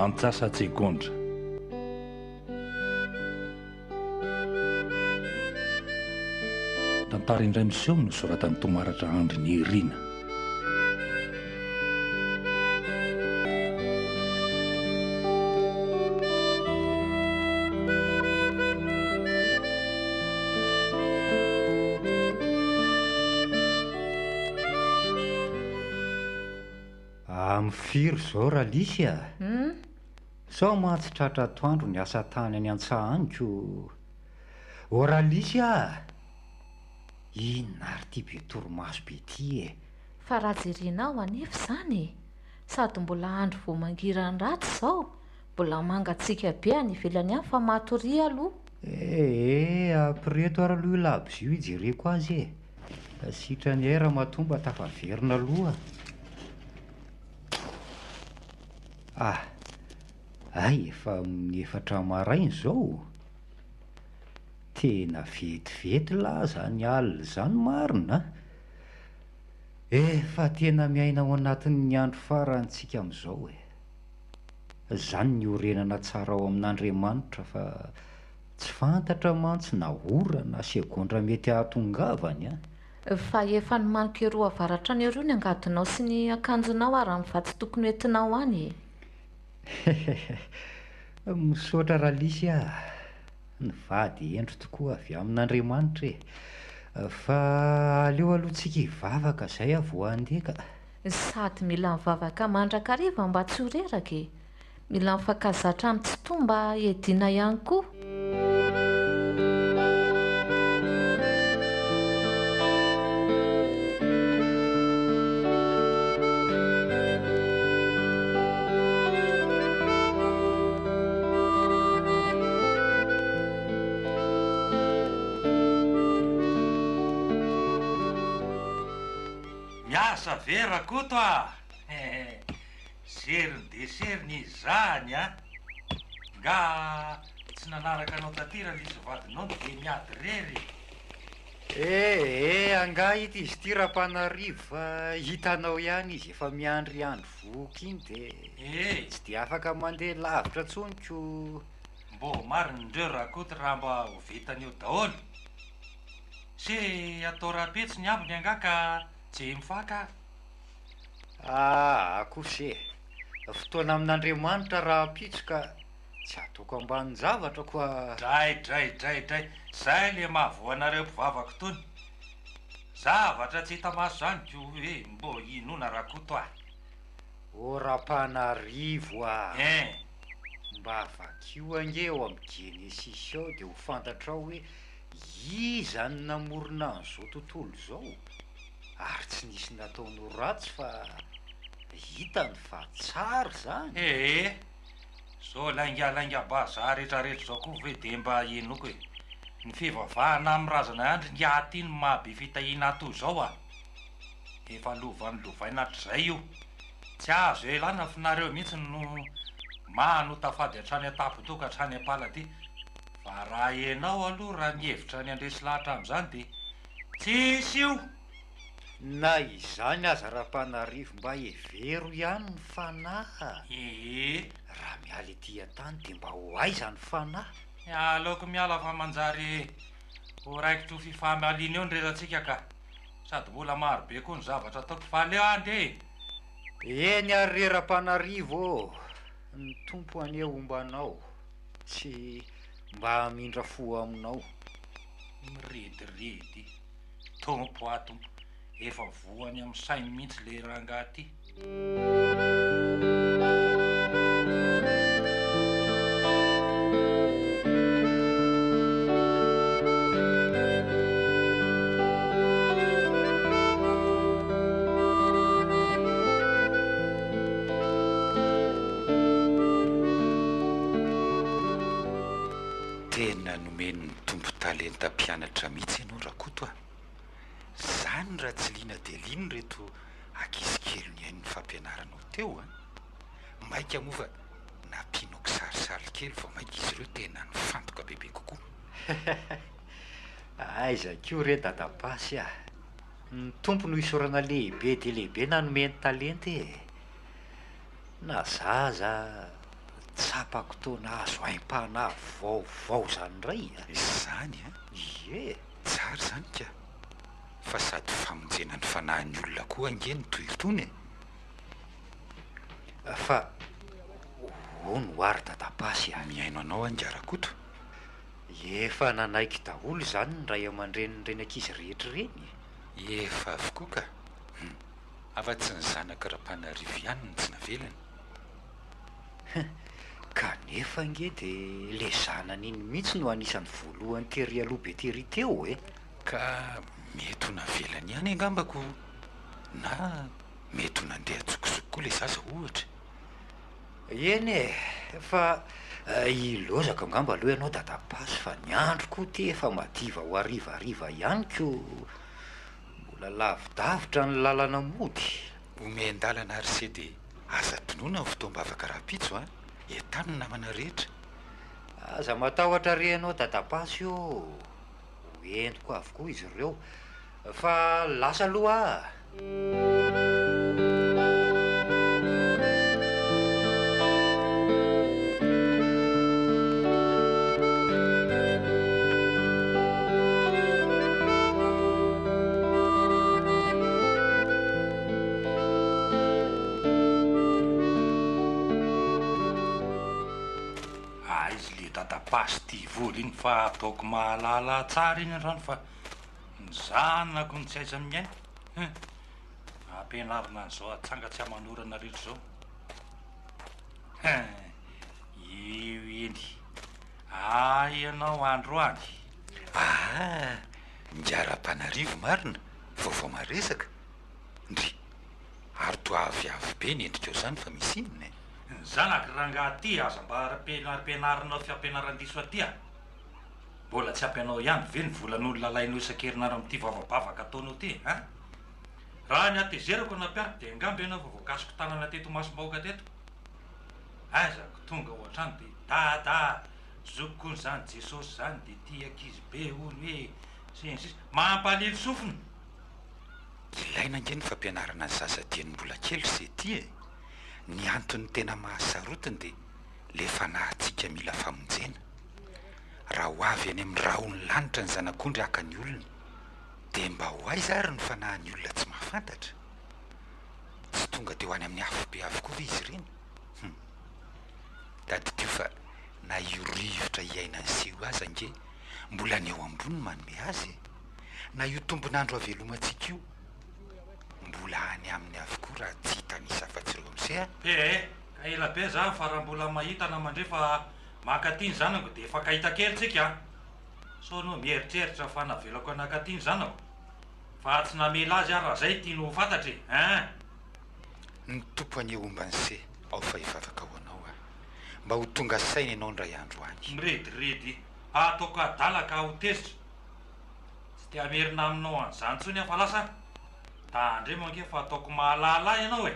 Antsasa-tsegondra. Tantara indray miseho nosoratan'i Tomaratra Andry Nirina. Amin'ny firy izao Ralisy a? Sao mantsy tratra atoandro ny asa tany any an-tsaha any ko. Ô Ralisy a! Inona ary ity be torimaso be ity e? Fa raha jerenao anefa izany e! Sady mbola andro vao mangiran-dratsy izao, mbola mangatsiaka be any ivelany any fa matoria aloha. Ee, ampireto ary aloha io labozia io hijereko azy e! Sitrany hay ramatoa mba tafaverina aloha. Ah! Hay efa amin'ny efatra maraina izao? Tena vetivety lah zany alina izany marina a! Efa tena miaina ao anatin'ny andro farany tsika amin'izao e! Zany ny iorenana tsara ao amin'Andriamanitra fa tsy fantatra mantsy na ora na segondra mety hahatongavany an! Fa efa nomaniko eroa avaratra any eroa ny angadinao sy ny akanjonao ary ny vatsy tokony hoentinao any e! Hehehe, misaotra Ralisy a! Ny vady hendry tokoa avy amin'Andriamanitra e! Fa aleo aloha tsika hivavaka zay aho vao handeha ka! Sady mila mivavaka mandrakariva mba tsy ho reraka e! Mila mifankazatra amin'ny Tsitoha mba hiadiana ihany koa. Miasa ve Rakoto a! Seriny dia seriny izy zany a! Nga tsy nanaraka anao taty Ralisy vadinao no dia miady rery e! Eh eh angaha ity izy ity Rampanarivo fa hitanao ihany izy efa miandry andro vohoka iny dia tsy dia afaka mandeha lavitra intsony ko. Mbô marina ndreo Rakoto raha mba ho vitany eo daholo. Se atao rahampitso ny ambiny angaha ka tsy mifaka. Aa kosa e! Fotoana amin'Andriamanitra rahampitso ka tsy ataoko ambanin-javatra koa. Dray dray dray dray, zay le mahavoa anareo mpivavaka itony. Zavatra tsy hita maso zany ko hoe mbô inona Rakoto a! Ô Rampanarivo a! Hein! Mba vakio ange ao amin'ny Genesisy ao dia ho fantatrao hoe iza no namorona an'izao tontolo izao. Ary tsy nisy nataony ho ratsy fa hitany fa tsara izany. Ee, zao laingalainga bazaha retraretra zao koa ve de mba henoko e. Ny fivavahana amin'ny razana ihany ry ngiahy ty no maha be fitahiana ahy toy izao a. Efa lovan'ny lovaina hatrizay io. Tsy azo ialana fa nareo mihitsy no manota fady hatrany an-tampon-doha ka hatrany am-paladia. Fa raha enao aloha raha mihevitra ny handresy lahatra amin'izany de Tsisy io! Na izany aza Rampanarivo mba hevero ihany ny fanahy a! Ee. Raha miala ety an-tany dia mba ho aiza ny fanahy? Aleoko miala fa manjary ho raikitra ho fifamaliana eo ny resatsika ka! Sady mbola maro be koa ny zavatra ataoko fa aleo andeha e! Eny ary re Rampanarivo ô! Ny Tompo anie homba anao sy mba hamindra fo aminao. Mirediredy. Tompo ah Tompo, efa voany amin'ny sainy mihitsy le rangahy ty. Tena nomen'ny Tompo talenta mpianatra mihitsy ianao Rakoto a! Zany raha tsy liana dia liana ireto ankizy kely nihaino ny fampianaranao teo a! Maika moa fa nampianao kisarisary kely vao maika izy ireo tena nifantoka bebe kokoa. Aiza koa re dadapasy a! Ny Tompo no isaorana lehibe dia lehibe nanome ny talenta e! Na zaza. Tsapako toa nahazo aim-panahy vaovao izany indray a! Izany an! Ie! Tsara izany ka! Fa sady famonjena ny fanahin'ny olona koa ange ny toy itony e! Fa hono hoa ry dadapasy a! Mihaino anao aho ingahy Rakoto. Efa nanaiky daholo izany ny ray aman-drenin'ireny ankizy rehetra ireny e? Efa avokoa ka! Hum! Afa-tsy ny zanak'i Rampanarivo ihany no tsy navelany. Hein! Kanefa ange dia le zanany iny mihitsy no anisan'ny voalohany tery aloha be tery teo e! Ka mety ho navelany ihany angamba ko! Na mety ho nandeha an-tsokosoko koa le zaza ohatra. Eny e! Fa ilaozako angamba aloha ianao dadapasy fa ny andro koa ity efa madiva ho harivariva ihany ko! Mbola lavidavitra ny lalana mody. Omen-dalana ary se dia aza adinoina ny fotoam-bavaka rahampitso an! Entano ny namana rehetra. Aza matahotra re ianao dadapasy ô! Ho entiko avokoa izy ireo. Fa lasa aloha aho. Aiza le dadapasy ty vola iny fa ataoko mahalala tsara iny androany fa ny zanako no tsy aiza miaina hein! Ampianarina an'izao atsanga tsy aman'orana rehetra izao hein! Eo eny! Ay ianao androany! Aa! Ingahy Rapanarivo marina, vaovao maresaka. Ndry! Ary toa aviavy be ny endrikao izany fa misy inona e? Ny zanako rangahy ty aza mba ampianarinao fiampianaran-diso aty a! Mbola tsy ampy anao ihany ve ny volan'olona alainao isan-kerinandro amin'ity vavabavaka ataonao ity a? Raha ny hatezerako no nampiariko dia angamba ianao efa voakasiko tanana teto imasom-bahoaka teto. Aiza ko tonga ao an-trano dia dada zokiko hono izany Jesosy izany dia tia ankizy be hono e sy ny sisa. Mampalilo sofina! Ilaina ange ny fampianarana ny zaza dieny mbola kely ry Sety e! Ny antony tena mahasarotiny dia le fanahintsika mila famonjena. Raha ho avy any amin'ny rahon'ny lanitra ny zanak'ondry haka ny olony dia mba ho aiza ary ny fanahin'ny olona tsy mahafantatra? Tsy tonga dia ho any amin'ny afobe avokoa ve izy ireny? Hum. Tadidio fa na io rivotra iainan'i Seho aza ange mbola ny eo ambony no manome azy e! Na io tombon'andro havelomantsika io mbola any aminy avokoa raha tsy hitanisa afa-tsy ireo am'se a! Ee, ka ela be zany fa raha mbola mahita na mandre fa mankaty ny zanako dia efa-kahita kely tsika a! Sao anao mieritreritra fa navelako hanakaty ny zanako? Fa tsy namela azy aho raha zay tianao ho fantatra e! Hein! Ny Tompo anie homba an'se ao fa hivavaka ho anao aho. Mba ho tonga saina ianao indray andro any. Mirediredy ataoko adala ka ho tezitra. Tsy te hamerina aminao an'izany intsony aho fa lasa a! Tandremo ange fa ataoko mahalala ahy ianao e!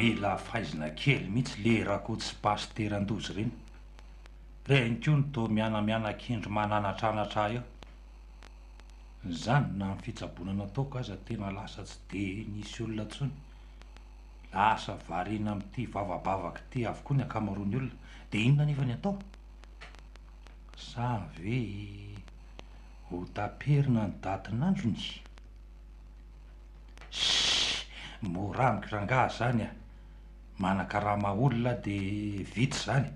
Mila faizina kely mihitsy le Rakoto sy Pasitera Ndozy ireny. Reny koa no toa mianamianak'indry mananatranatra ahy eo. Izany na ny fitsaboana nataoko aza tena lasa tsy dia nisy olona intsony. Lasa variana amin'ity vavabavaka ity avokoa ny ankamaroan'ny olona. Dia inona anefa ny atao? Sa ve ho taperina ny datin'androny? Ssss! Mora amiko rangaha izany a! Manakarama olona dia vita izany.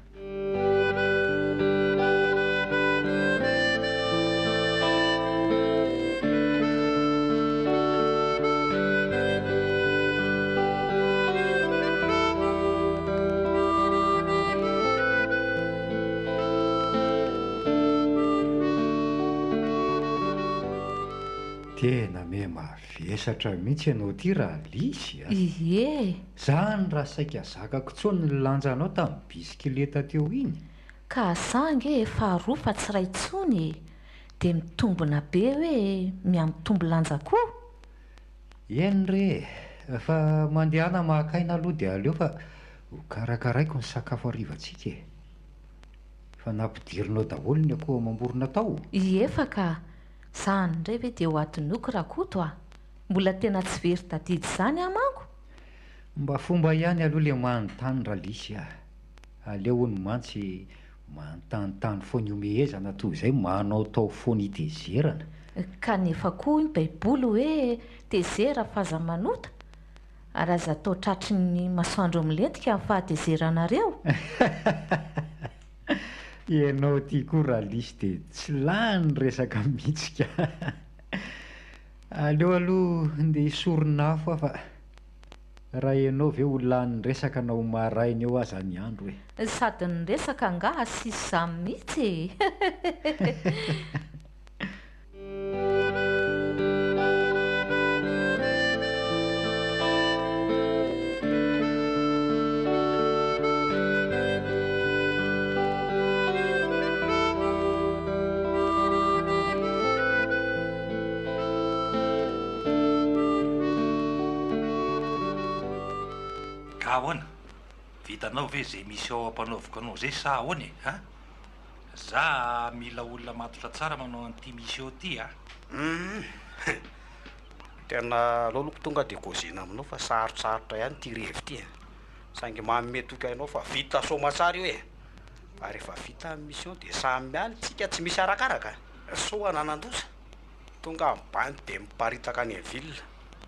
Tena me mavesatra mihitsy ianao ity Ralisy a! Ie! Zany raha saika zakako tsony ny lanjanao tamin'ny bisikileta teo iny. Ka za ange efa roa fa tsy ray tsony e! Dia mitombina be hoe mihamitombo lanja koa? Eny re e! Fa mandehana maka aina aloha dia aleo fa ho karakaraiko ny sakafo harivantsika e! Fa nampidirinao daholo ny akoho amam-borona tao? Ie fa ka! Zany indray ve dia ho adinoiko Rakoto a! Mbola tena tsy very tadidy izany aho manko! Mba fomba ihany aloha le manontany Ralisy a! Aleo hono mantsy manontanintany foana ihomehezana toy izay manaotao foana hitezerana. Kanefa koa hoy ny baiboly hoe tezera fa aza manota, ary aza atao tratry ny masoandro milentika ny fahatezeranareo. Ianao ity koa Ralisy dia tsy lany resaka mihitsy ka! Aleo aloha ndeha hisorona afo aho fa raha ianao ve ho lany resaka na ho maraina eo aza ny andro e! Sady ny resaka angaha tsisy izany mihitsy e! Ka ahoana? Vitanao ve izay mission ampanaoviko anao izay sa ahoana e? A? Za mila olona matotra tsara manao an'ity mission ity a! Humm! Tena aleo aloha tonga dia kôzina aminao fa sarotsarotra ihany ity revy ity e! Saingy manome toky anao fa vita soamatsara io e! Fa rehefa vita ny mission dia samy miala tsika tsy misy arakaraka, soa ananan-doza. Tonga ny bandy dia miparitaka any en ville.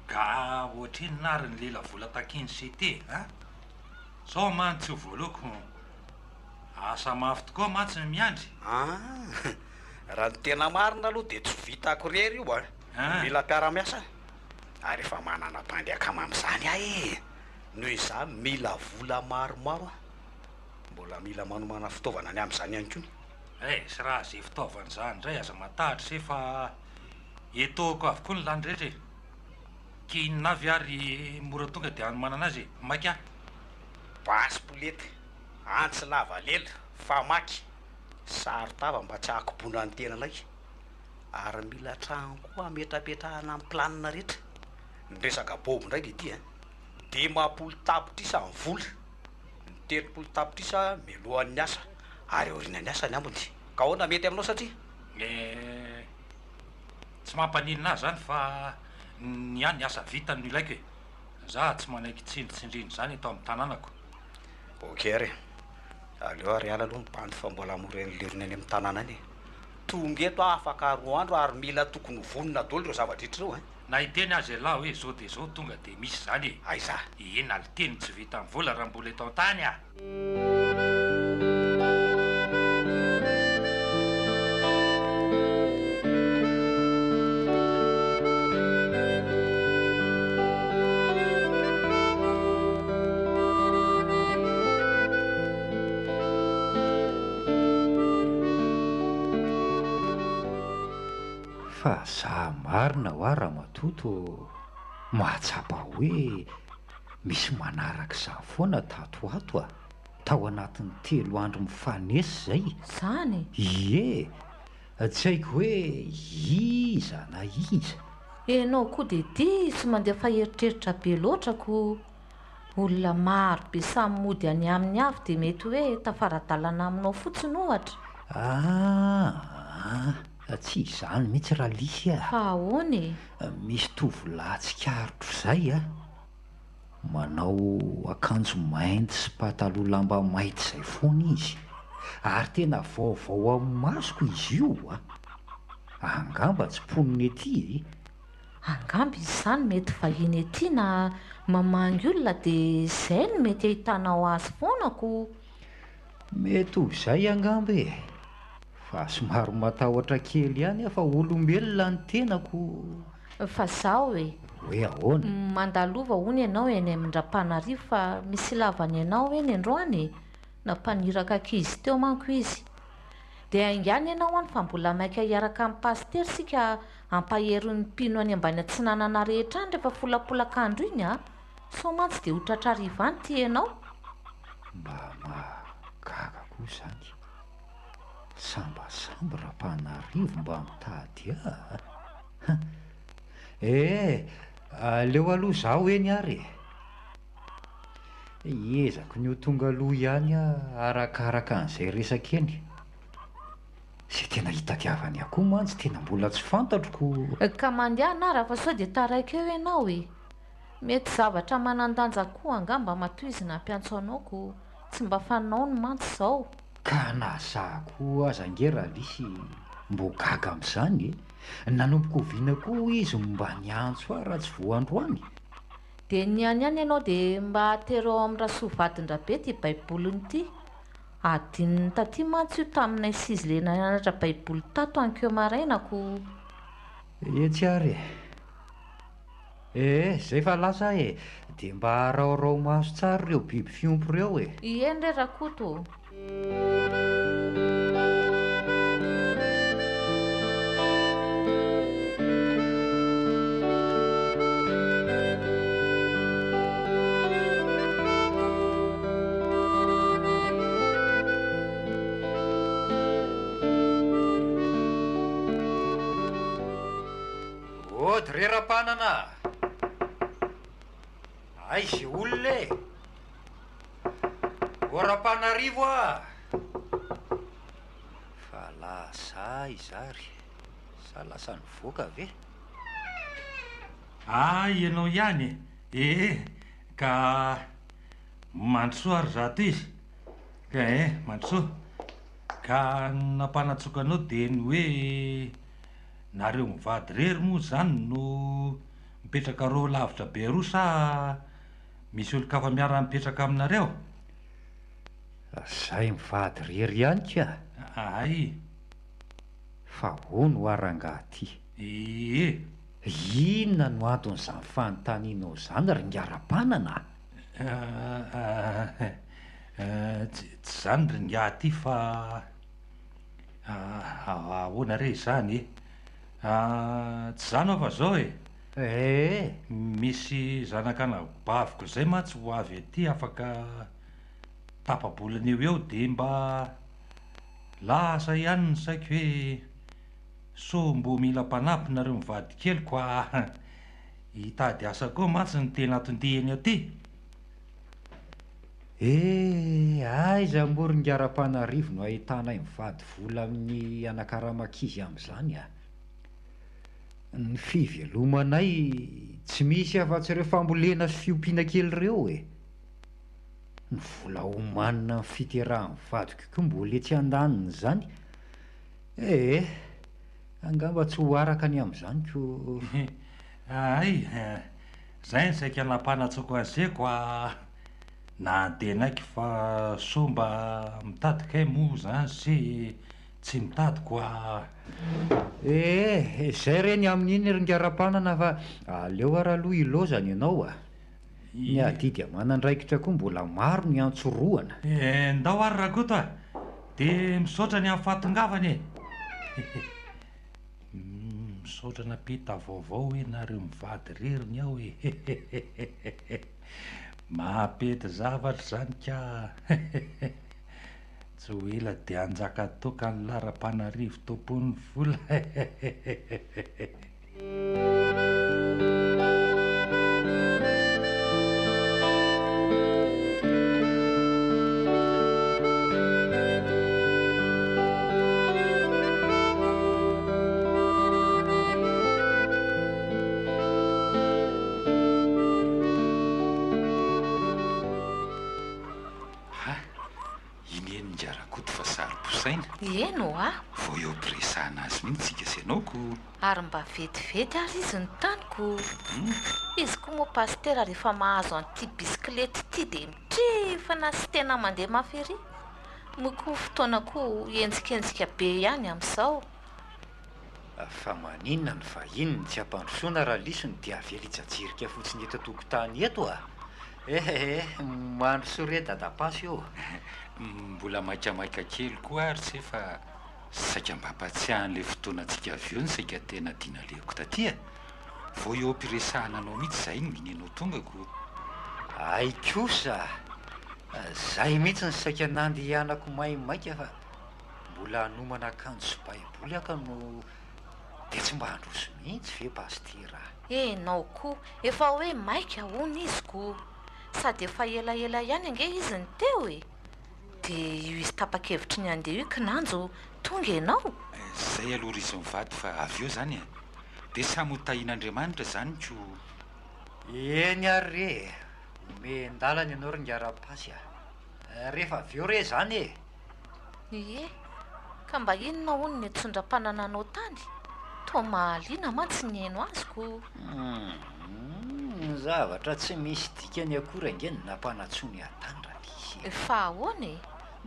Ka ohatrinona ary ny lelavola takian'ny CT a? Sao man tsy ho voaloako. Asa mafy tokoa mantsy ny miandry. Aa! Raha ny tena marina aloha dia tsy vitako irery io a! Mila mpiara-miasa ary efa manana bandy akama amin'izany aho e! Noho izaho mila vola maromaro aho. Mbola mila manomana fitaovana ny amin'izany ihany koa. Eh, sy raha ze fitaovana izany indray aza matahotra se fa etohiko avokoa ny lany rehetra e! Ke inona avy ary mora tonga dia hanomanana azy e? Maika aho. Basy poleta, antsy lava lela, famaky, saron-tava mba tsy hahakobona ny tenanay, ary mila trano koa hametrapetrahana ny planina rehetra. Ny resaka bôby indray dia ity an, 50 tapitrisa ny vola. Ny 30 tapitrisa mialohan'ny asa ary aorianan'ny asa ny ambiny. Ka ahoana mety aminao satria? Eh, tsy mampaninona ahy zany fa ny ahy ny asa vita no ilaiko e. Za tsy manaiky tsindritsindrina izany eto amin'ny tanànako. Ok ary e. Aleo ary hiala aloha ny bandy fa mbola hamory an'i lerony any amin'ny tanàna any e. Tonga eto aho afaka roa andro ary mila tokony ho vonona daholo ireo zava-drehetra ireo e. Na hiteny aza ialahy hoe zao dia zao tonga dia misy izany e! Aiza? Eny aliteny tsy vitan'ny vola raha mbola eto an-tany a! Fa za marina hoa ramatoa tô mahatsapa hoe misy manaraka izany foana tato ho ato a! Tao anatin'ny telo andro mifanesy izay. Zany? Ie! Tsy haiko hoe iza na iza. Enao koa dia diso mandefa eritreritra be loatra ko! Olona maro be samy mody any aminy avy dia mety hoe tafara-dalana aminao fotsiny ohatra. Aa! Tsy izany mihitsy Ralisy a! Fa ahoana e? Misy tovolahy tsikaritro izay a! Manao akanjo mainty sy pataloha lamba mainty izay foana izy. Ary tena vaovao amin'ny masoko izy io a! Angamba tsy mponina ety e! Angamba izy izany mety vahiny ety na mamangy olona dia izay no mety ahitanao azy foana ko! Mety ho izay angamba e! Fa somary matahotra kely ihany aho fa olombelona ny tenako. Fa zaho e! Hoe ahoana? Mandalova hono ianao eny amin-dRampanarivo fa misy ilavany anao eny androany e! Nampaniraka ankizy teo manko izy. Dia haingàna ianao any fa mbola maika hiaraka amin'i Pasitera isika hampahery ny mpino any ambany atsinanana rehetra any rehefa folapolak'andro iny a! Sao mantsy dia ho tratra hariva any ity ianao? Mba mahagaga koa izany. Sambasambo Rampanarivo mba mitady ahy a! Eh! Aleo aloha izaho eny ary e! Hiezako ny ho tonga aloha ihany aho arakaraka an'izay resaka eny. Izay tena hitadiavany ahy koa mantsy tena mbola tsy fantatro ko. Ka mandehana ary fa sao dia taraiky eo ianao e! Mety zavatra manan-danja koa angamba matoa izy nampiantso anao ko tsy mba fanaony mantsy izao. Ka na za koa aza ange Ralisy mbô gaga amin'izany e! Nanomboka oviana koa izy no mba niantso ahy raha tsy vao androany? Dia ny any ihany ianao dia mba atero ao amin'i Rasoa vadin-dRabe ity baiboliny ity. Adinony taty mantsy io taminay sy izy le nianatra baiboly tato ankeo maraina ko. Etsy ary e. Ee, zay fa lasa aho e. Dia mba araorao maso tsara ireo biby fiompy ireo e. Ieny re Rakoto ô. Ody re Rampanana a! Aiza i olona e? Ô Rampanarivo a! Fa lasa aiza ary? Sa lasa nivoaka ve? Ah ianao ihany e! Ee ka mandrosoa ary zato izy ka eh mandrosoa. Ka ny nampanantsoiko anao dia ny hoe nareo mivady irery moa izany no mipetraka roa lavitra be roa sa misy olon-kafa miara-mipetraka aminareo? Zay mivady irery ihany ka! Hay! Fa hono hoa rangaha ty. Ee. Inona no anton'izany fanontanianao izany ry Ngarapanana a? Tsy izany ry ingahy ty fa ahoana re izany e? Tsy izany aho fa izao e! Ee. Misy zanak'anabaviko izay mantsy ho avy aty afaka tapa-bolana eo ho eo dia mba lasa ihany ny saiko hoe sao mbô mila mpanampy nareo mivady keliko a! Hitady asa koa mantsy ny tena anton-diany aty. Eh! Aiza moa ry Ngarampanarivo no ahitanay mivady vola amin'ny anakaramankizy amin'izany a! Ny fivelomanay tsy misy afa-tsy ireo fambolena sy fiompiana kely ireo e! Ny vola omanina amin'ny fiterahan'ny vadiko koa mbola etsy andanin'izany. Eh! Angamba tsy ho araka ny amin'izany ko. Hay! Zay ny saika nampanatsoako azy ko a! Nantenaiko fa sao mba mitady kay moa zany se tsy mitady ko a! Eh! Zay re ny amin'iny ry Ngarampanana fa aleo ary aloha ilaozana ianao a! Ny adidy aman'andraikitra koa mbola maro ny antsorohana. Eh! Ndao ary Rakoto a! Dia misaotra ny amin'ny fahatongavana e! Misaotra nampita vaovao hoe nareo mivady rery ny ao e! Mampety zavatra izany ka! Tsy ho ela dia hanjaka toaka ny laharam-panarivo tompon'ny vola Ha! Iny eny ingahy Rakoto fa saro-posaina. Eny ho'a. Vao eo am-piresahana azy mihitsy tsika sy ianao ko. Ary mba vetivety ary izy ny tany ko. Izy koa moa pasitera rehefa mahazo an'ity bisikileta ity dia mitrifana sy tena mandeha mafy ery. Moa koa fotoana koa henjikenjika be ihany amin'izao. Fa maninona ny vahiny no tsy ampandrosoana raha lisy no dia avela hijajirika fotsiny eto an-tokotany eto a! Ehe, mandrosoa re dadapasy ô! Mbola maikamaika kely koa ary se fa Saika mba hampatsiahy an'ilay fotoanantsika avy eo ny saika tena dinalehako taty e! Vao eo am-piresahana anao mihitsy izahay no iny ianao tonga ko! Hay kosa! Zay mihitsy ny saika nandehanako maimaika fa mbola hanomana akanjo sy baiboly aho ka no dia tsy mba handroso mihitsy ve Pasitera a! Enao koa efa hoe maika hono izy ko! Sady efa elaela ihany ange izy no teo e! Dia io izy tapa-kevitry ny handeha io kinanjo tonga ianao? Zay aloha ry izy mivady fa avy eo zany e! Dia samy ho tahian'Andriamanitra zany ko! Eny ary re e! Omen-dalana ianao ry Ngarapasy a! Rehefa avy eo re zany e! Ie, ka mba inona hono ny tsondram-panananao tany? Toa mahaliana mantsy ny haino azy ko. Humm, zavatra tsy misy dikany akory ange no nampanantsoiny ahy tany Ralisy e. Fa ahoana e?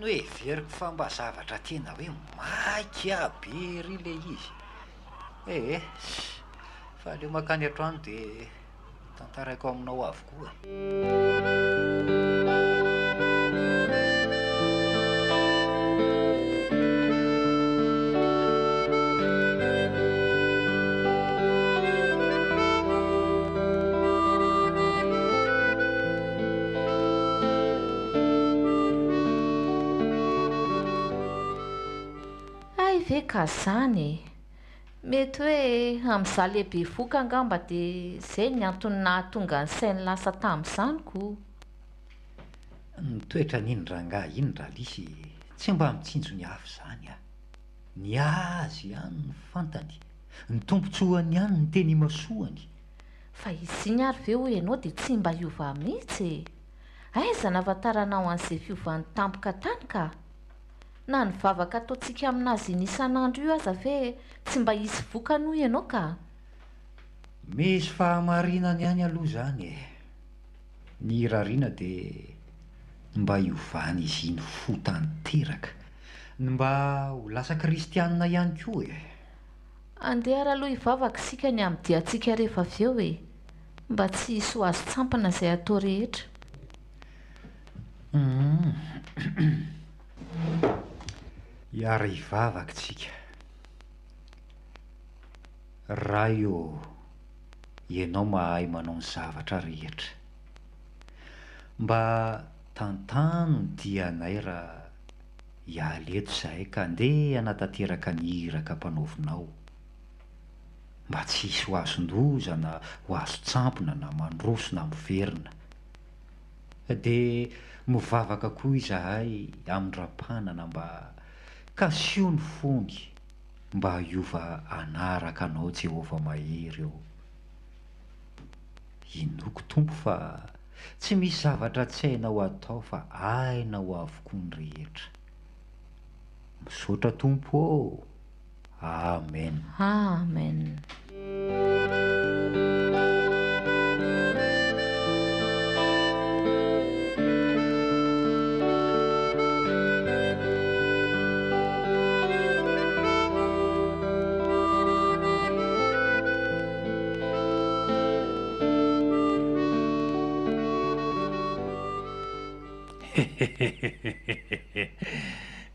Noheveriko fa mba zavatra tena hoe maika be ery ilay izy. Ee, fa aleo mankany an-trano dia Tantaraiko aminao avokoa e. Hay ve ka zany e! Mety hoe amin'izaho le bevohoka angamba dia izay ny antony nahatonga ny sainy lasa tamin'izany ko. Ny toetran'iny rangahy iny Ralisy tsy mba mitsinjo ny hafa izany a! Ny azy ihany no fantany, ny tombontsoany ihany no tena imasoany. Fa izy iny ary ve hoy ianao dia tsy mba hiova mihitsy e? Aiza nahafantaranao an'izay fiovany tampoka tany ka? Na ny vavaka ataontsika aminazy iny isan'andro io aza ve tsy mba hisy vokany hoy ianao ka? Misy fahamarinany ihany aloha izany e! Ny irariana dia ny mba hiovan'izy iny fo tanteraka, ny mba ho lasa kristianina ihany koa e! Andeha ary aloha hivavaka isika ny amin'ny diantsika rehefa avy eo e! Mba tsy hisy ho azon-tsampana izay atao rehetra. Humm. Hiara-hivavaka tsika. Ray ô, Ianao mahay manao ny zavatra rehetra. Mba tantano ny dianay raha hiala eto izahay ka andeha hanatanteraka ny iraka ampanaovinao. Mba tsy hisy ho azon-doza na ho azon-tsampona na mandroso na miverina. Dia mivavaka koa izahay amin-dRampanana mba kasiho ny fony mba hiova hanaraka Anao Jehovah Mahery ô. Inoako Tompo fa tsy misy zavatra tsy hainao atao fa hainao avokoa ny rehetra. Misaotra Tompo ô. Amen. Amen.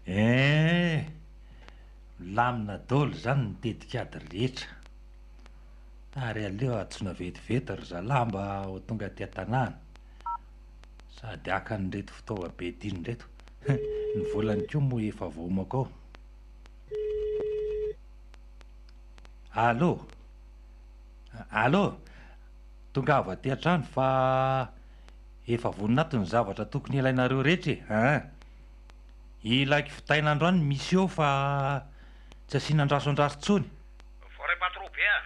Eeh! Milamina daholo izany ny tetikady rehetra. Ary aleo antsoina vetivety ry zalahy mba ho tonga aty an-tanàna. Sady haka an'ireto fitaovam-piadiana ireto. Ny volany koa moa efa voaomako ao. Allô? Allô? Tongava aty an-trano fa efa vonona ato ny zavatra tokony ilainareo rehetra e! Hein! Ilaiko vitaina androany ny mission fa tsy asiana andraso andraso intsony. Voaray patro be a!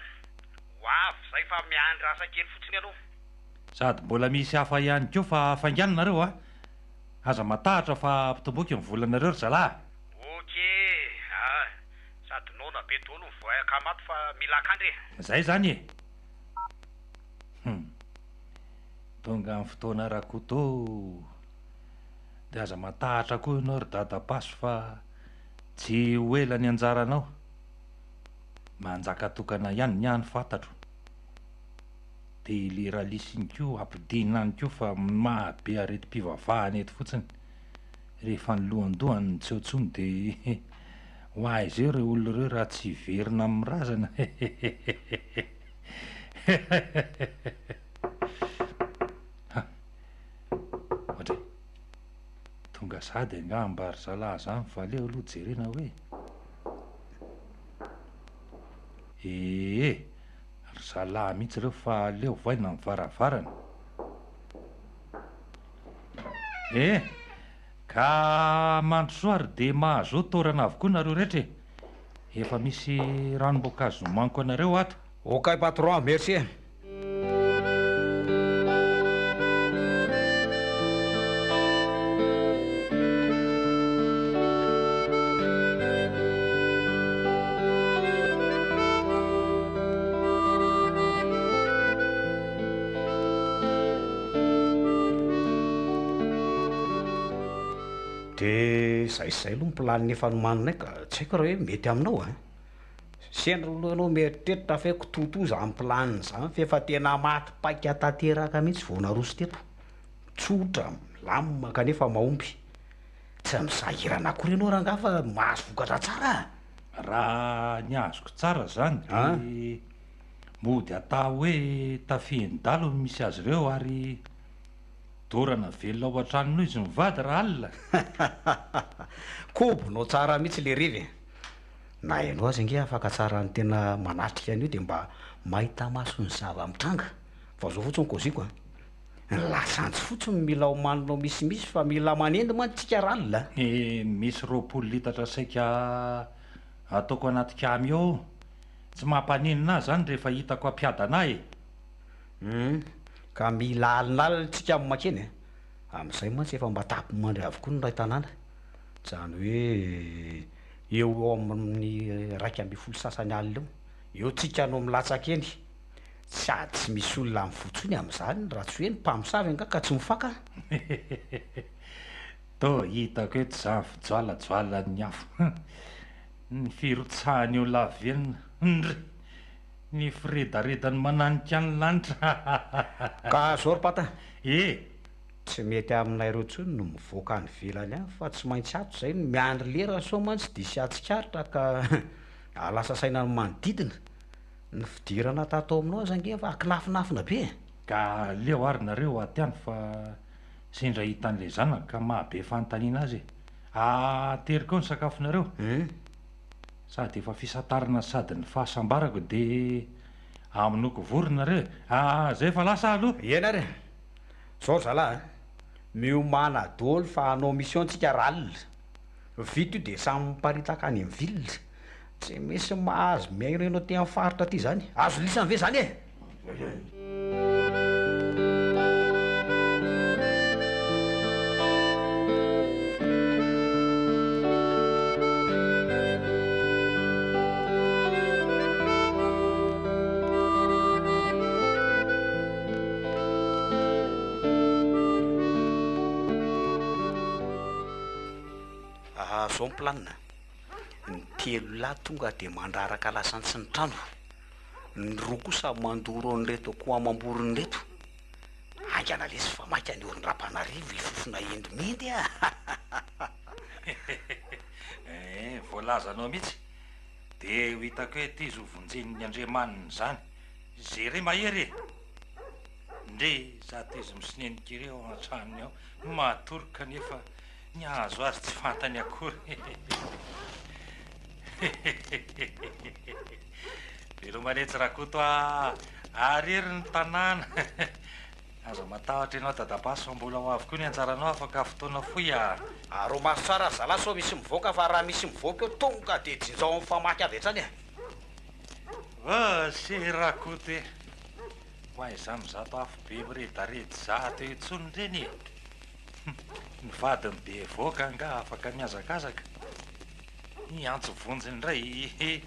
Ho avy zay fa miandry asa kely fotsiny aloha. Sady mbola misy hafa ihany koa fa faingano nareo a! Aza matahotra fa ampitomboiko ny volanareo ry zalahy a! Ok a! Sady noana be daholo ny voay akama ato fa mila akandry e! Zay zany e! Hum! Tonga ny fotoana Rakoto ô! Dia aza matahatra koa ianao ry dada paso fa tsy ho ela ny anjaranao. Manjaka tokana ihany ny ahy no fantatro. Dia ilay ralisy iny koa ampidinina any koa fa mahabe aretim-pivavahana eto fotsiny. Rehefa ny lohandohany no tsy eo intsony dia ho aiza eo ireo olona ireo raha tsy hiverina amin'ny razana. Ohatry e. Tonga sahady angamba ry zalahy zany fa aleo aloha jerena hoe. Ee, ry zalahy mihitsy ireo fa aleo vohaina ny varavarana. Eh! Ka mandrosoa ary dia mahazoa torana avokoa nareo rehetra e! Efa misy ranom-boankazo nomaniko anareo ato. Okay patron, merci e! De zay sy zay aloha ny planina efa nomaninay ka tsy haiko raha hoe mety aminao an! Sendra aloha ianao mieritreritra fa hoe kitoatoa zany planina zany f'efa tena maty paika tanteraka mihitsy vao naroso teto. Tsotra, milamina kanefa mahomby. Tsy misahirana akory ianao rangahy fa mahazo vokatra tsara a! Raha ny azoko tsara zany de mody atao hoe tafihin'ny dalo no misy azy ireo ary dorana velona ao an-tranony izy mivady raha alina. Kobonao tsara mihitsy le revy e! Na ianao aza ange afaka tsara ny tena manatrika an'io de mba mahita maso ny zava-mitranga fa zao fotsiny kôziko a! Ny lasantsy fotsiny no mila omaninao misimisy fa mila manendy mantsy tsika ralina a! Eh, misy 20 litatra saika ataoko anaty camion ao. Tsy mampaninona ahy zany rehefa hitako hampiadana ahy e! Hum, ka mila alinalina tsika amin'ny makeny e! Amin'izay mantsy efa mba tapi-mandry avokoa ny iray tanàna. Izany hoe eo ho eo amin'ny 11 sasany alina eo. Eo tsika no milatsaka eny. Sady tsy misy olona mivoa intsony amin'izany raha tsy hoe ny mpamosavy angaha ka tsy mifaka. Toa hitako eto izany fijoalajoalan'ny afo. Ny firotsahan'ny eo lavenona. Ndry! Ny firedaredany mananika ny lanitra. Ka zao ry Pata. E! Tsy mety aminay ireo intsony no mivoaka any ivelany any fa tsy maintsy ato izay no miandry lera sao mantsy diso hahatsikaritra ka hahalasa saina ny manodidina. Ny fidirana tato aminao aza ange efa kinafinafina be e! Ka aleo ary nareo aty any fa sendra hitan'ilay zanako ka maha be fanontaniana azy e! Ateriko eo ny sakafonareo. Sady efa fisantarana sady ny fahasambarako de amonoako vorona nareo e! Ah zay fa lasa aho aloha! Eny ary e! Zao ry zalahy a! Miomàna dôly fa hanao mission tsika ralina. Vita io de samy miparitaka any am ville. Tsy misy mahazo mihainohaino aty am faritra aty zany. Azo lisany ve zany e? Aha, zao ny planina, ny telo lahy tonga de mandraraka lasantsy ny trano, ny roa kosa mandoro an'ireto akoho amam-borona ireto, haingana lesy fa maika ny orin-dRampanarivo hifofona endimendy a! Eh, voalazanao mihitsy, de ho hitako hoe ty izy ho vonjen'ny Andriamaniny izany, Zere mahery e! Ndre zato izy misonenika ery ao an-tranony ao, matory kanefa ny hahazo azy tsy fantany akory. Veloma letsy Rakoto a! Ariry ny tanàna. Aza matahotra ianao Dadapasy fa mbola ho avy koa ny anjaranao afaka fotoana fohy a! Araho maso tsara ry zalahy sao misy mivoaka fa raha misy mivoaka eo tonga dia jinjao amin'ny famaky avy hatrany e! Voasy Rakoto e! Ho aiza amin'izato afobe miredareda izato intsony ireny e! Ny vadin'i Bevoka angaha afaka mihazakazaka? Hiantso vonjy indray e!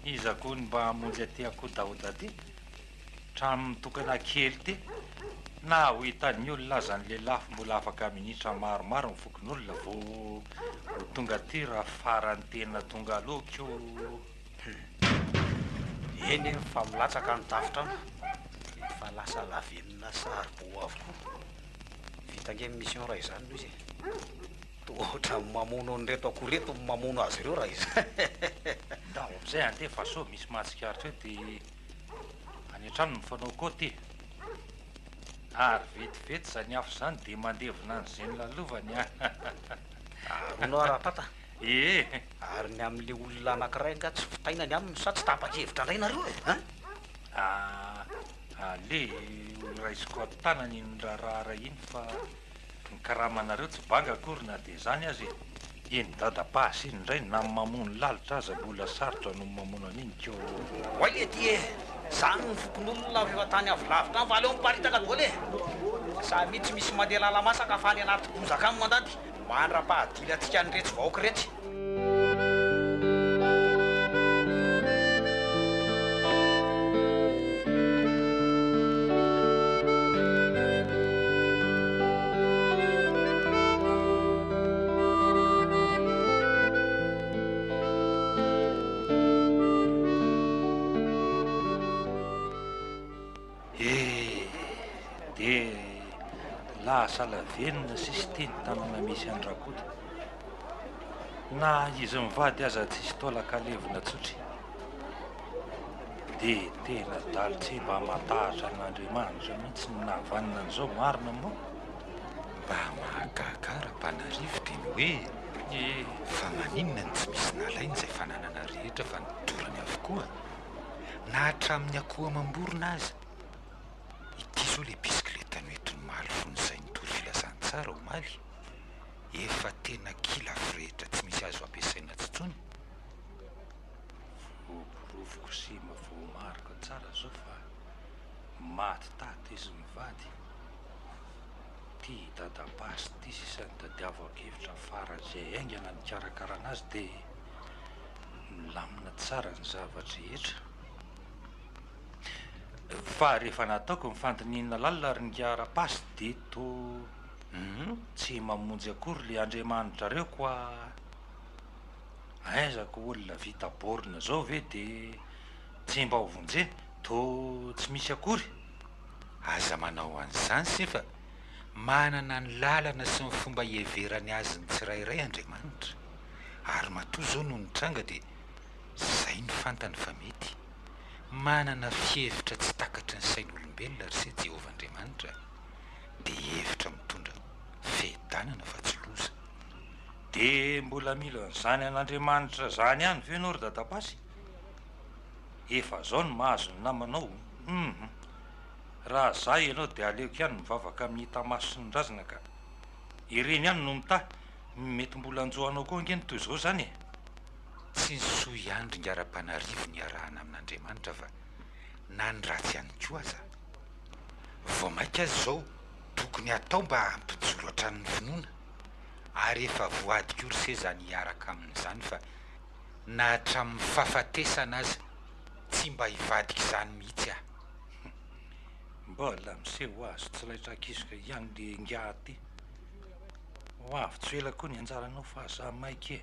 Iza koa no mba hamonjy aty Akodahoda aty? Trano mitokana kely ity. Na ho hitan'ny olona aza ny lelafo mbola afaka minitra maromaro ny fokonolona vao ho tonga aty raha farany tena tonga aloha ko. Eny e, fa milatsaka ny tafontrano. Efa lasa lavenona saribao avokoa. Vita ange ny mission raha izany no izy e. Toa ohatran'ny mamono an'ireto akoho ireto no mamono azy ireo raha izany. Ndao amin'izay andeha fa sao misy mahatsikaritra eo dia any an-trano mifanao kaoty e. Ary vetivety izany afo izany dia mandevona an'izay nolalovany a. Aroanao aho Rapata. Ee. Ary ny amin'ilay olona anankiray angaha tsy vitaina ny aminy sa tsy tapa-kevitra indray nareo e? An? Ah, aleo raisiko an-tanana iny raharaha iny fa ny karamanareo tsy banga akory na dia izany aza e. Iny dadapasy iny indray na ny mamono lalitra aza mbola sarotra noho ny mamono an'iny ko. Oay le ty e! Zany ny fokonolona rehefa tany avy lavitra any fa aleo miparitaka daholo e! Samia tsy misy mandeha lala-masaka fa any anaty bozaka any mandady mandra-pahadila antsika an'iretsy vahoaka iretsy. Eh! Dia lasa lavenona sisa ity ny tanana misy an-dRakoto. Na izy mivady aza tsisy taolaka levona tsotry. Dia tena adalo tsy mba matahatra an'Andriamanitra mihitsy ny nahavanona an'izao marina moa. Mba mahagaga ahy Rampanarivo dia ny hoe fa maninona no tsy misy nalainy izay fananana rehetra fa nodorany avokoa? Na hatramin'ny akoho amam-borona aza. Ity izao ilay bisikileta noentiny omaly fony izay nitory filazantsara omaly. Efa tena kila firehitra tsy misy azo ampiasaina tsitsony. Voaporofoko sy voamariko tsara zao fa maty tato izy mivady. Ty dadabasy ty sisa nitadiavako hevitra faran'izay haingana nikarakarana azy dia milamina tsara ny zava-drehetra. Fa rehefa nataoko ny fandinihina lalina ry ingahy Rapasy dia toa tsy mamonjy akory le Andriamanitrareo koa. Aiza ko olona vita borne zao ve de tsy mba ho vonjena? Tô tsy misy akory. Aza manao an'izany se fa manana ny lalana sy ny fomba hiheverany azy ny tsirairay Andriamanitra. Ary matoa zao no nitranga dia zay no fantany fa mety. Manana fihevitra tsy takatry ny sain'olombelona ry se Jehovah Andriamanitra dia hevitra mitondra fiadanana fa tsy loza. De mbola mila an'izany an'Andriamanitra zany ihany ve enao ry dadapasy? Efa zao no mahazo ny namanao hum raha za ianao de aleoko ihany mivavaka amin'ny hita maso sy ny razana ka. Ireny ihany no mitahy, mety mbola hanjo anao koa ange ny toy izao zany e. Tsy ny soa ihany ry Ngarampanarivo no iarahana amin'Andriamanitra fa na ny ratsy ihany koa aza. Vao mainka aza izao tokony hatao mba hampijoro hatrany ny finoana. Ary efa voady koa ry se zany hiaraka aminy zany fa na hatramin'ny fahafatesana aza tsy mba hivadika izany mihitsy aho. Mbola miseho azy tsy laitra kisoka ihany le ingahy ty. Ho avy tsy ho ela koa ny anjaranao fa aza maika e.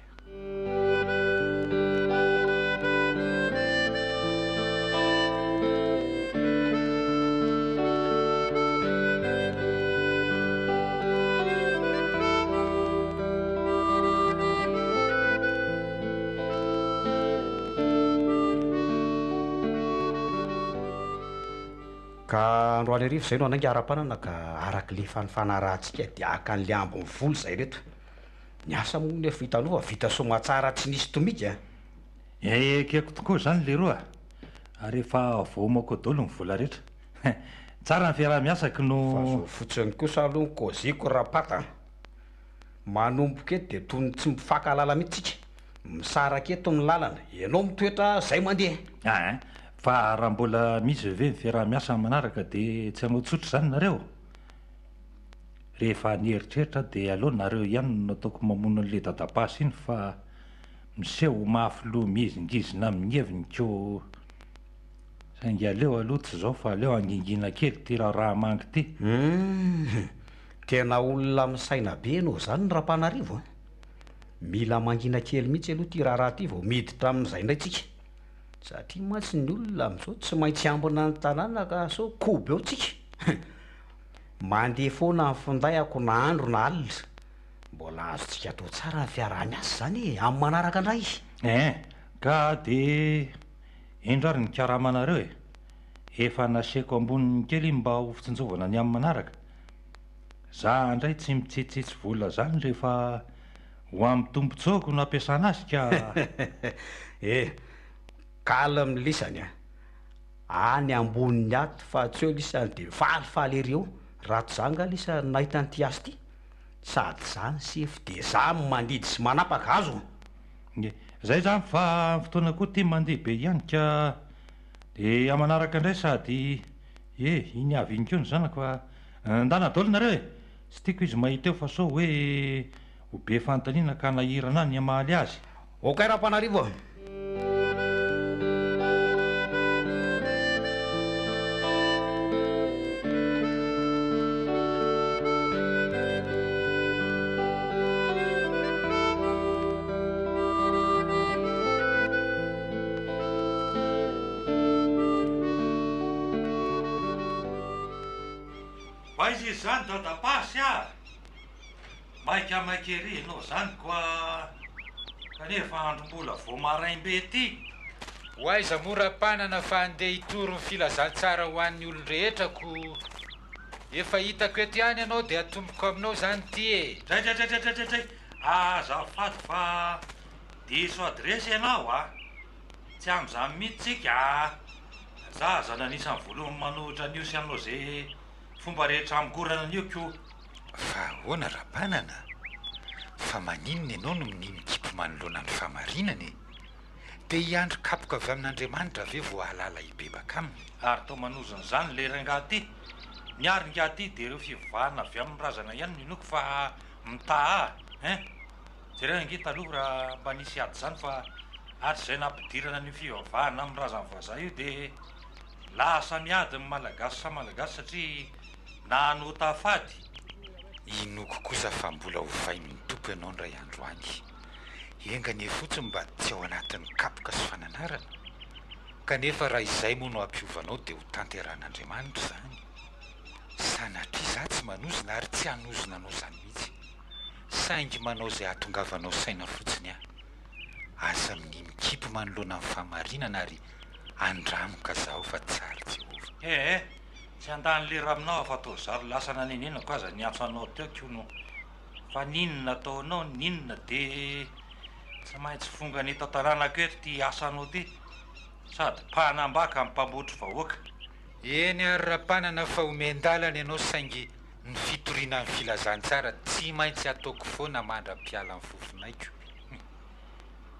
Ka androany hariva izay no hanainga ara-panana ka araka le efa nifanarahantsika dia haka an'le ambin'ny vola izay reto. Ny asa moa nefa hitanao fa vita soamatsara tsy nisy tomika a! Ekeko tokoa izany leroa a! Ary efa voaomako daholo ny vola rehetra. Tsara ny fiaraha-miasa kno. Fa zao fotsiny kosa aloha ny kôziko Rapata a! Manomboka eto dia toy ny tsy mifankahalala mihitsy tsika. Misaraka eto ny lalana, ianao mitoetra zay mandeha. Aa! Fa raha mbola misy ve ny fiaraha-miasa amin'ny manaraka dia tsy hanao tsotra izany nareo? Rehefa nieritreritra aho dia aleo nareo ihany no nataoko mamono an'ilay dadapasy iny fa miseho ho mafy loha mihizingizina amin'ny heviny ko saingy aleo aloha tsy izao fa aleo hangingina kely ity raharaha manga ity. Humm! Tena olona misaina be ianao izany Rampanarivo a! Mila mangina kely mihitsy aloha ity raharaha ity vao miditra amin'izay indray tsika. Satria mantsy ny olona amin'izao tsy maintsy ambina ny tanàna ka sao kobo eo tsika. Mandeha foana ny finday-ako na andro na alina. Mbola azontsika atao tsara ny fiaraha-miasa izany e, amin'ny manaraka indray. Ein, ka de indro ary ny karamanareo e! Efa naseko amboniny kely iny mba ho fitsinjovana ny amin'ny manaraka. Za ndray tsy mitsitsitsy vola zany rehefa ho amin'ny tombotsoako no ampiasana azy ka. Eh, calme lisany a! Any ambonin'ny ato fa tsy eo lisany de falifaly ery eo, raha tsy za nga lisa nahita an'ity asa ity, sady za ny sefo de za no mandidy sy manapaka, azo? Ie, zay zany fa ny fotoana koa ty mandeha be ihany ka de amanaraka indray sady ie iny avy iny koa ny zanako fa ndana daholo nareo e! Tsy tiako izy mahita eo fa sao hoe ho be fanontaniana ka hanahirana ahy ny hamaly azy. Ok Rampanarivo a! Ho aiza izy izany Dadapasy a! Maika maika ery ianao izany koa kanefa andro mbola vao maraim-be ity. Ho aiza moa Rapanana fa andeha hitory ny filazantsara ho an'ny olon-drehetra ko efa hitako eto ihany ianao dia atomboko aminao izany ity e! Dray dray dray dray dray dray azafady fa diso adiresy ianao a! Tsy amin'izany mihitsy tsika a! Za aza anisan'ny voalohany manohitra an'io sy hanao ze fomba rehetra hamokorana an'io ko! Fa ahoana Rapanana? Fa maninona ianao no minia mikipy manoloana ny fahamarinana e? Te hiandry kapoka avy amin'Andriamanitra ve vao hahalala hibebaka aminy? Ary toa manozona izany ilay rangahy ity. Ny ahy ry ingahy ity dia ireo fivavahana avy amin'ny razana ihany no inoako fa mitaha ahy hein! Jereo ange taloha raha mba nisy ady izany fa hatrizay nampidirana an'io fivavahana amin'ny razan'ny vazaha io dia lasa miady ny Malagasy samy Malagasy satria nanota fady. Inoako kosa fa mbola ho vain'ny Tompo ianao indray andro any. Enga anie fotsiny mba tsy ao anatin'ny kapoka sy fananarana. Kanefa raha izay moa no hampiova anao dia ho tanterahan'Andriamanitra izany. Sanatria za tsy manozona ary tsy hanozona anao izany mihitsy. Saingy manao izay hahatongavanao saina fotsiny aho. Aza minia mikipy manoloana ny fahamarinana ary andramo ka zaho fa tsara Jehovah. Ee, tsy handany lera aminao aho fa toa zary lasa nanenenako aza niantso anao teo kono fa n'inona ataonao n'inona de tsy maintsy fongana eto an-tanànako eto ty asanao ty sady mpanambaka mpambotry vahoaka. Eny ary Rapanana fa omen-dalana ianao saingy ny fitoriana ny filazantsara tsy maintsy ataoko foana mandra-piala ny fofonaiko.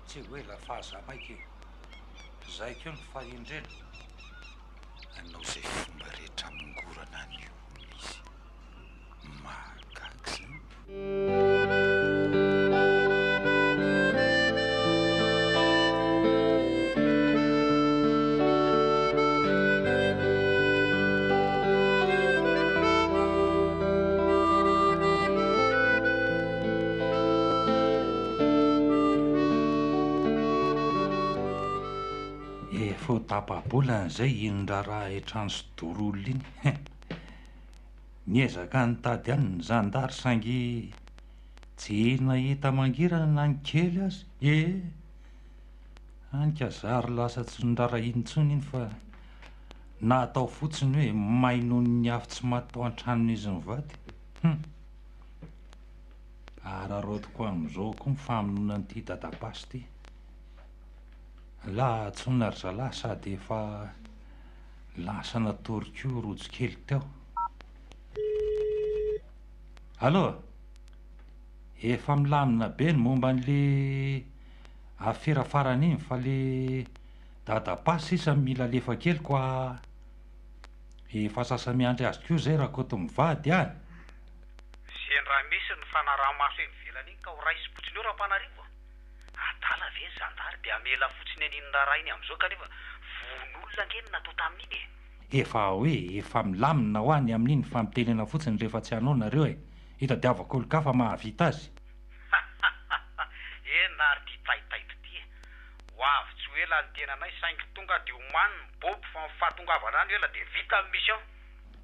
Tsy ho ela fa aza maika e! Zay koa ny fahendrena. Hanao izay fomba rehetra hamongorana an'io olona izy. Mahagaga izany. Efa ho tapa-bolana izay iny raharaha Etrano sy Doroly iny. Niezaka nitady ihany ny zandary saingy tsy nahita mangirana na ny kely aza. Ee, hany ka zary lasa tsy noraharahiany intsony iny fa natao fotsiny hoe may noho ny afo tsy maty tao an-tranon'izy mivady. Hum. Araraotiko amin'izao koa ny famonoana an'ity dadapasy ity. Lah antsoina ry zalahy sady efa lasa natory koa rojo kely teo. Allô? Efa milamina be ny momba an'le afera farany iny fa le dadapasy sisa mila alefa kely koa efa sasa-miandry azy koa zay Rakoto mivady an! Sendra misy ny fanaraha-maso eny ivelany iny ka ho raisim-potsiny eo Rampanarivo a! Adala ve ny zandary dia hamela fotsiny an'iny raharaha iny amin'izao kanefa vono olona ange no natao tamin'iny e! Efa hoe efa milamina hoa ny amin'iny fa mitenena fotsiny rehefa tsy hanao nareo e! Hitadiavako olon-kafa mahavita azy. Eny ary ity taitaitra ity e! Ho avy tsy ho ela ny tenanay saingy tonga dia omano ny bobo fa ny fahatongavana any ela dia vita ny mission.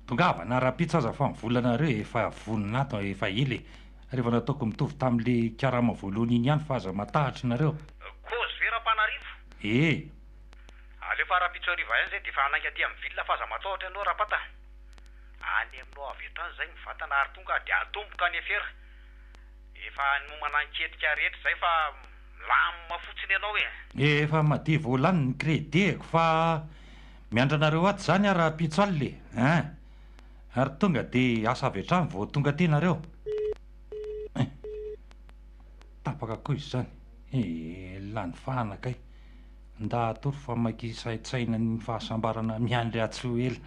Tongava na rahampitso aza fa ny volanareo efa vonona ato efa ela e! Ary efa nataoko mitovy tamin'le karama voalohany iny ihany fa aza matahotra nareo. Kozy ve Rampanarivo? Ee. Alefa rahampitso hariva ihany zay dia efa hanainga aty amin'ny ville fa aza matahotra ianao Rapata. Any aminao avy hatrany zay mivantana ary tonga dia atomboka ny afera. Efa nomana ny ketrika rehetra zay fa milamina fotsiny ianao e. Efa madiva ho lany ny crédit-ko fa. Miandry anareo ato izany aho rahampitso alina e! Ein! Ary tonga dia asa avy hatrany vao tonga aty nareo. Ein! Tapaka koa izy izany. Eh! Lany fahana kay. Nda hatory fa maika hisaintsaina ny fahasambarana miandry ahy tsy ho ela.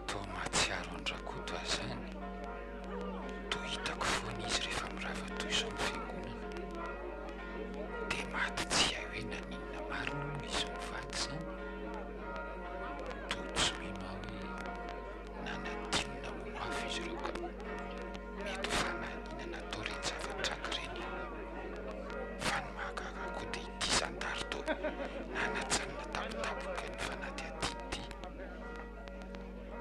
Toa mahatsiaro an-dRakoto aho izany. Toa hitako foana izy rehefa mirava toy izao ny fiangonana. Dia maty tsy hay hoe naninona marina moa izy mivady izany. Toa tsy mino aho hoe nanadino namono afo izy ireo ka. Mety ho fanahiniana natao ireny zava-nitranga ireny. Fa ny mahagaga koa dia ity zandary toa nanajanona tampotampoka ny fanadihadiana ity.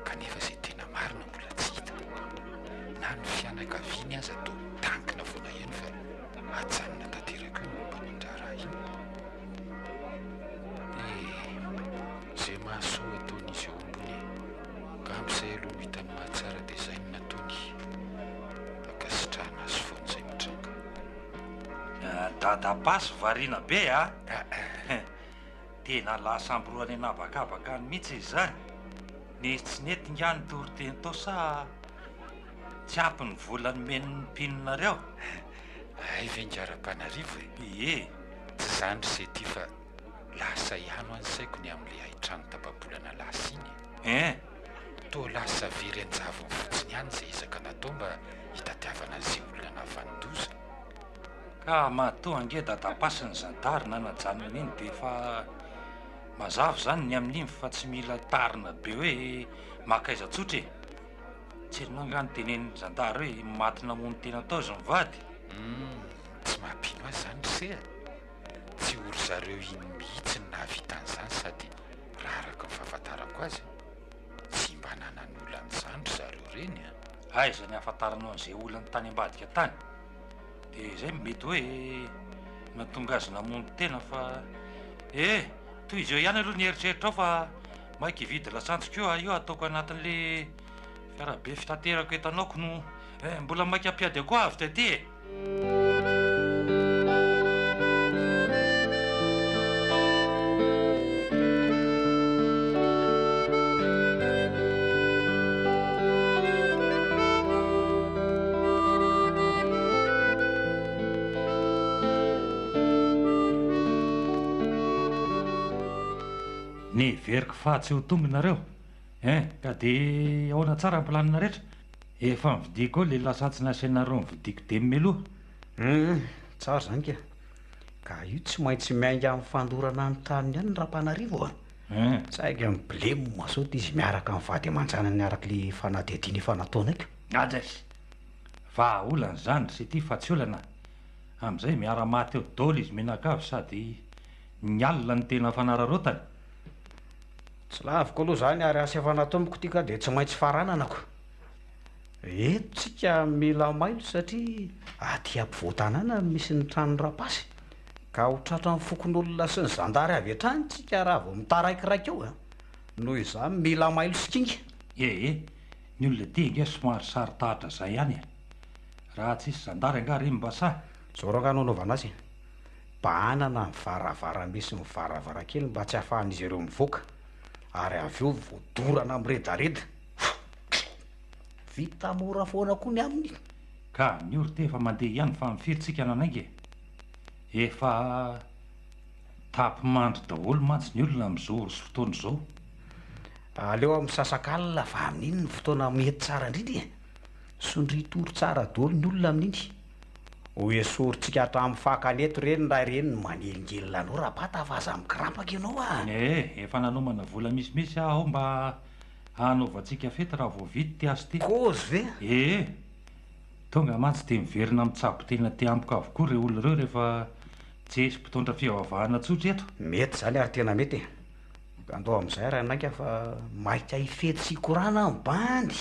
Kanefa izay tena marina mbola tsy hita. Na ny fianakaviany aza toa mitankina foana ihany fa ajanona tanteraka eo ny momba an'iny raharaha iny. Eh, izay mahasoa ataon'izy eo ambony e. Angamba izay aloha no hitany mahatsara dia izay no nataony. Ankasitrahana azy foana izay mitranga. Dada Pasy variana be a! Tena lasa ambiroany an'habakabaka any mihitsy izy izany. Nisy tsy nety nga ny toriteny tao sa tsy ampy ny vola nomen'ny mpinonareo? Hay ve nga Rapanarivo e? Ie. Tsy izany ry se ty fa lasa ihany hoa ny saiko ny amin'ilay haitrano tapa-bolana lasa iny e. Hein? Toa lasa very an-javony fotsiny ihany izay ezaka natao mba hitadiavana an'izay olona nahavanon-doza. Ka matoa ange dadapasy ny zandary nanajanona an'iny dia efa mazava izany ny amin'iny fa tsy mila tarina be hoe makaiza tsotra e! Tsy henonao angaha ny tenenin'ny zandary hoe maty namono tena tao izy mivady? Humm, tsy mampino ahy izany ry se a! Tsy ho ry zareo iny mihitsy no nahavita an'izany sady raha araka ny fahafantarako azy tsy mba nanan'olana izany ry zareo ireny a! Aiza ny ahafantaranao an'izay olany tany ambadika tany? Dia izay no mety hoe nahatonga azy namono tena fa eh! Tohizo eo ihany aloha ny eritreritrao fa maika hividy lasantsy koa aho io ataoko anatin'le fiarabe fitaterako entanaoko no eh! Mbola maika hampiady akoho avy taty e! Neveriko fa tsy ho tonga nareo hein, ka de ahoana tsara ny planina rehetra? Efa nividiako eo le lasantsy nasainareo nividiako demy meloha. Hum, tsara zany ka. Ka io tsy maintsy miainga amin'ny fandorana ny tranony ihany Rapanarivo a. Hein. Saika miblema sao dia izy miaraka amin'ny vady aman-janany araka ilay fanadihadiana efa nataonay ka. Ajas. Vahaolana izany ry Sety fa tsy olana. Amin'izay miara-maty eo daholo izy mianakavy sady ny alina no tena fanararaotany. Tsy laviko aloha izany ary asa efa natomboko ity ka dia tsy maintsy faranana ko. Eto tsika mila mailo satria aty ampovoan-tanàna no misy ny tranon'i Rapasy ka ho tratran'ny fokonolona sy ny zandary avy hatrany tsika raha vao mitaraikiraiky eo a! Noho izany mila mailo sy kinga. Ee, ny olona aty ange somary saro-tahatra zay ihany e! Raha tsisy zandary angaha re mba sahy? Zao rangaha no anaovana azy e! Bahanana ny varavarambe sy ny varavarankely mba tsy hahafahan'izy ireo mivoaka ary avy eo vao dorana miredareda. Vita mora foana koa ny aminy. Ka ny ory te efa mandeha ihany fa amin'ny firy tsika nanainga e? Efa tapi-mandry daholo mantsy ny olona amin'izao ora sy fotoana izao. Aleo amin'ny misasakalina fa amin'iny no fotoana mety tsara indrindra e! Sondrian-tory tsara daholo ny olona amin'iny. Ho esorintsika hatramin'ny fakany eto ireny raha ireny no manelingelina anao Rabata fa aza mikirapaka ianao a! Ee, efa nanomana vola misimisy aho mba Hanaovantsika fety raha vao vita ity asa ity. Kôzy ve? Ee. Tonga mantsy dia miverina mitsabo tena aty amiko avokoa ireo olona ireo rehefa tsy hisy mpitondra fivavahana tsotra eto. Mety izany ary tena mety e. Andao amin'izay ary hanainga fa maika hifety sy hikorana ny bandy.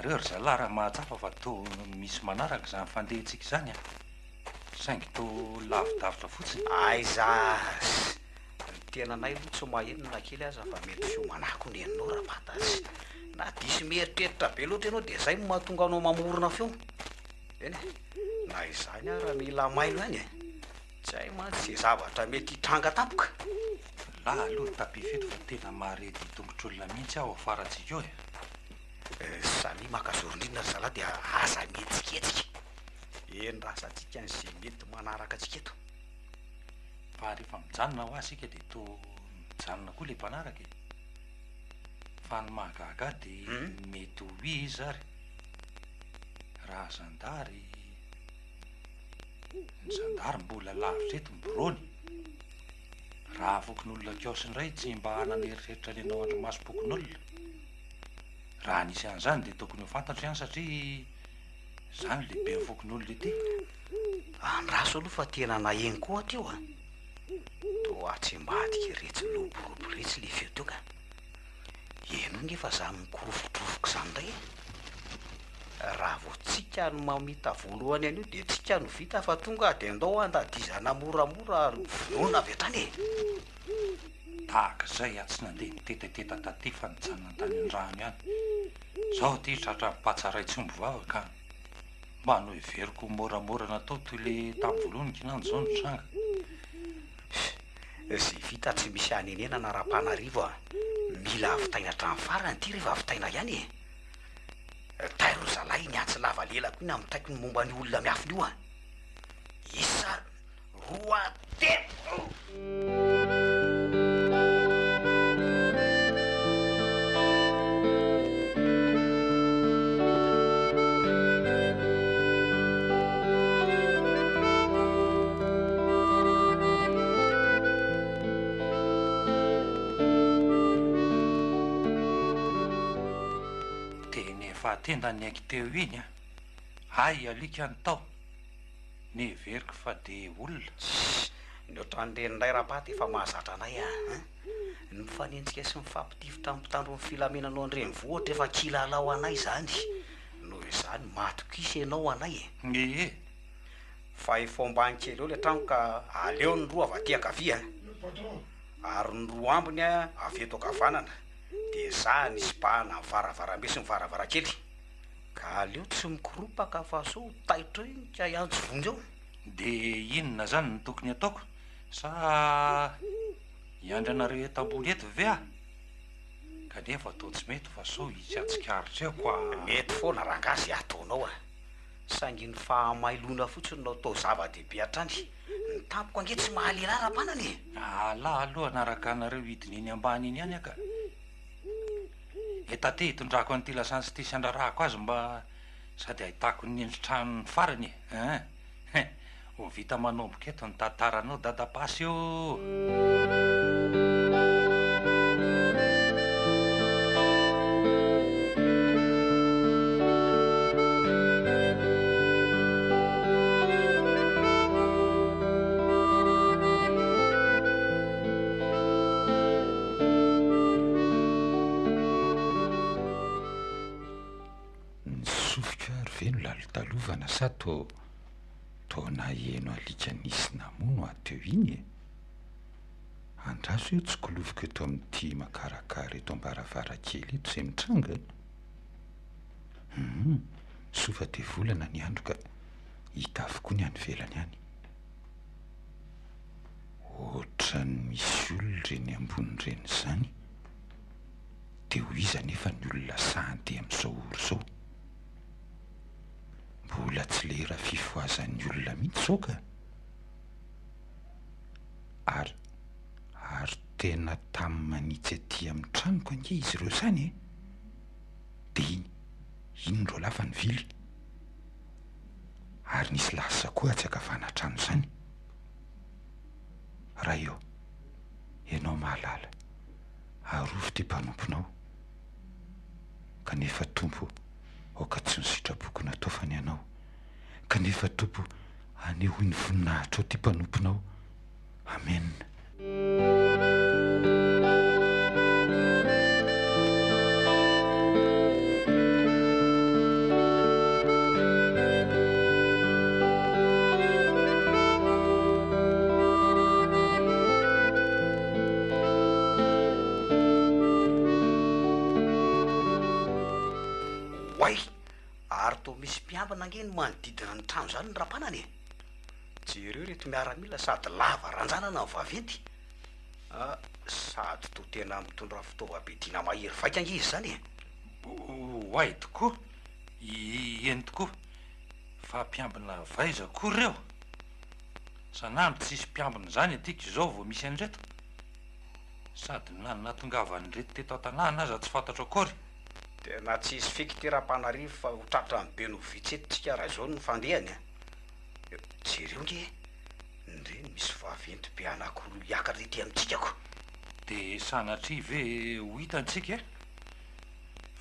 Nareo ry zalahy raha mahatsapa fa toa misy manaraka izany fandehantsika izany an! Saingy toa lavidavitra fotsiny. Aiza azy! Ny tenanay aloha tsy maheno na kely aza fa mety feo manako ny henonao Rapatasy. Na diso mieritreritra be loatra ianao dia izay no mahatonga anao mamorona feo. Eny e, na izany ara mila mailo ihany e! Tsy hay mantsy izay zavatra mety hitranga tampoka. Lahy aloha ny tapis fito fa tena mahare dian-tongotr'olona mihitsy aho afarantsika eo e! Samia maka zorondrindrina ry zalahy dia aza mihetsiketsika. Endrasantsika an'izay mety manaraka antsika eto. Fa rehefa mijanona hoa isika dia toa mijanona koa ilay mpanaraka e! Fa ny mahagaga ahy dia mety ho iza ary raha zandary, ny zandary mbola lavitra eto ny biraony. Raha fokonolona kiosy indray tsy mba hanana eritreritra ny hanao andrimasom-pokonolona. Raha nisy an'izany dia tokony ho fantatro ihany satria za no lehiben'ny fokonolona ety. Andraso aloha fa tena naheno koa aho teo a! Toa atsy ambadika iretsy loborobo iretsy le feo teo ka! Henoy nge fa za mikorofodrofoka izany indray e! Raha vao tsika no mamita voalohany an'io dia tsika no vita fa tonga dia ndao andadizana moramora ary vonoina avy hatrany e! Tahaka izay aho tsy nandeha nitetateta taty fa nijanona tany an-drano ihany. Izao ity tratran'ny patsa iray tsy omby vava ka mba noheveriko ho moramora natao toy ilay tamin'ny voalohany kinanjo izao no tranga. Izay vita tsy misy hanenenana Rapanarivo a! Mila havitaina hatramin'ny farany ity rehefa vitaina ihany e! Tairo ry zalahy iny antsy lava lela koa iny amitaiko ny momba an'io olona miafina io a! Isa roa telo! Teny efa tenda niaiky teo iny an! Hay alika ny tao! Neveriko fa de olona. Tssy! Ny ohatran'ireny indray rapaty efa mahazatra anay a! Ny mifanenjika sy mifampitifitra amin'ny mpitandro ny filaminana ao an-drenivohitra efa kilalao anay izany. Noho izany matokisa ianao anay e! Ee! Fa efa ao ambany kely eo ilay trano ka aleo ny roa avy aty ankavia ary ny roa ambiny avy eto ankavanana dia za nisibahana ny varavarambe sy ny varavarankely. Ka aleo tsy mikoropaka fa sao taitra eo iny ka hiantso vonjy eo. De inona zany no tokony ataoko? Sa hiandry anareo eto ambony eto ve aho? Kanefa toa tsy mety fa sao hisy hatsikaritra eo kwa. Mety foana rangahy ze ataonao a! Saingy ny fahamailoana fotsiny no atao zava-dehibe hatrany. Ny tampoka ange tsy mahalehilahy ra-panana e! Alah aloha hanaraka anareo hidina eny ambany eny ihany aho ka. E taty hitondrako an'ity lasantsy ity sy handrarahako azy mba sady ahitako ny endri-tranony farany e! Hein! Hein! Ho vita manomboka eto ny tantaranao Dadapasy ô! Ny sofiko ary ve no lalodalovana sa toa toa naheno alika nisy namono aho teo iny e? Andraso eo tsikoloviko eto amin'ity makarakara eto am-baravarankely eto izay mitranga e! Hum, soa fa dia volana ny andro ka hita avokoa ny any ivelany any. Ohatran'ny misy olona ireny ambony ireny izany, dia ho iza anefa ny olona sahy handeha amin'izao ora izao? Mbola tsy lera fifohazan'ny olona mihitsy izao ka! Ary, ary tena tamy manitsy aty amin'ny tranoko ange izy ireo izany e! Dia iny, iny ny roalahy fa nivily. Ary nisy lasa koa atsy ankavanantrano izany. Ray ô, Ianao mahalala, arovy ity mpanomponao. Kanefa Tompo, aoka tsy ny sitrapoko no atao fa ny Anao. Kanefa Tompo, anehoy ny voninahitrao ity mpanomponao. Amena. toa misy mpiambina ange ny manodidina ny trano izany Rapanana e! Jereo ireto miaramila sady lava ranjanana no vaventy a! Sady toa tena mitondra fitaovam-piadiana mahery vaika ange izy izany e! Oay tokoa! Eny tokoa! Fa mpiambina avy aiza koa ireo? Sanandro tsisy mpiambina izany aty k'izao vao misy an'ireto? Sady na ny nahatongavan'ireto teto an-tanàna aza tsy fantatro akory. Tena tsy hisy fika ity Rampanarivo fa ho tratran'ny be no vitsy eto tsika raha izao no fandehany a! Jereo nge e! Ndreny misy vaventy be anakiroa hiakatra ety amintsika ko! Dia sanatria ve ho hitantsika e?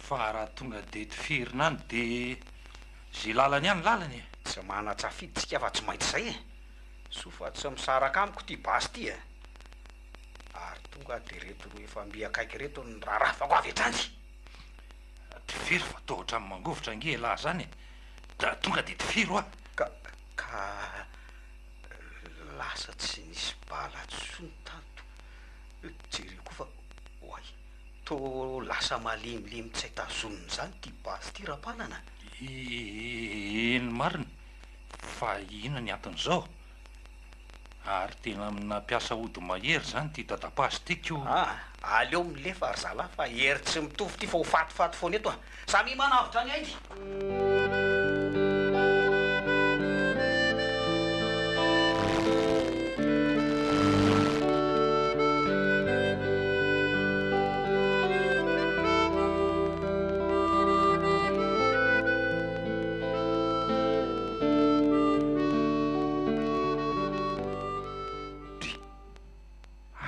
Fa raha tonga dia tifirina any dia ze lalany ihany lalany e! Tsy manan-tsafidy tsika fa tsy maintsy izay e! Soa fa tsy misaraka amiko ity basy ity e! Ary tonga dia ireto roa efa mby akaiky ireto no rarafako avy hatrany. Tifiro fa toa ohatran'ny mangovitra ange elah zany e! Da tonga dia tifiro ah! Ka, ka lasa tsy nisy bala intsony tato. Jereo koa fa, oay, toa lasa malemilemy tsy hay tazonina izany ity basy ity Rapanana. Eny marina, fa inona ny anton'izao? Ary tena nampiasa ody mahery izany ity dadapasy ity ko. Ah, aleo milefa ry zalahy fa hery tsy mitovy ity fa ho fatifaty foana eto a! Samia manavotra ny ainy! Dry,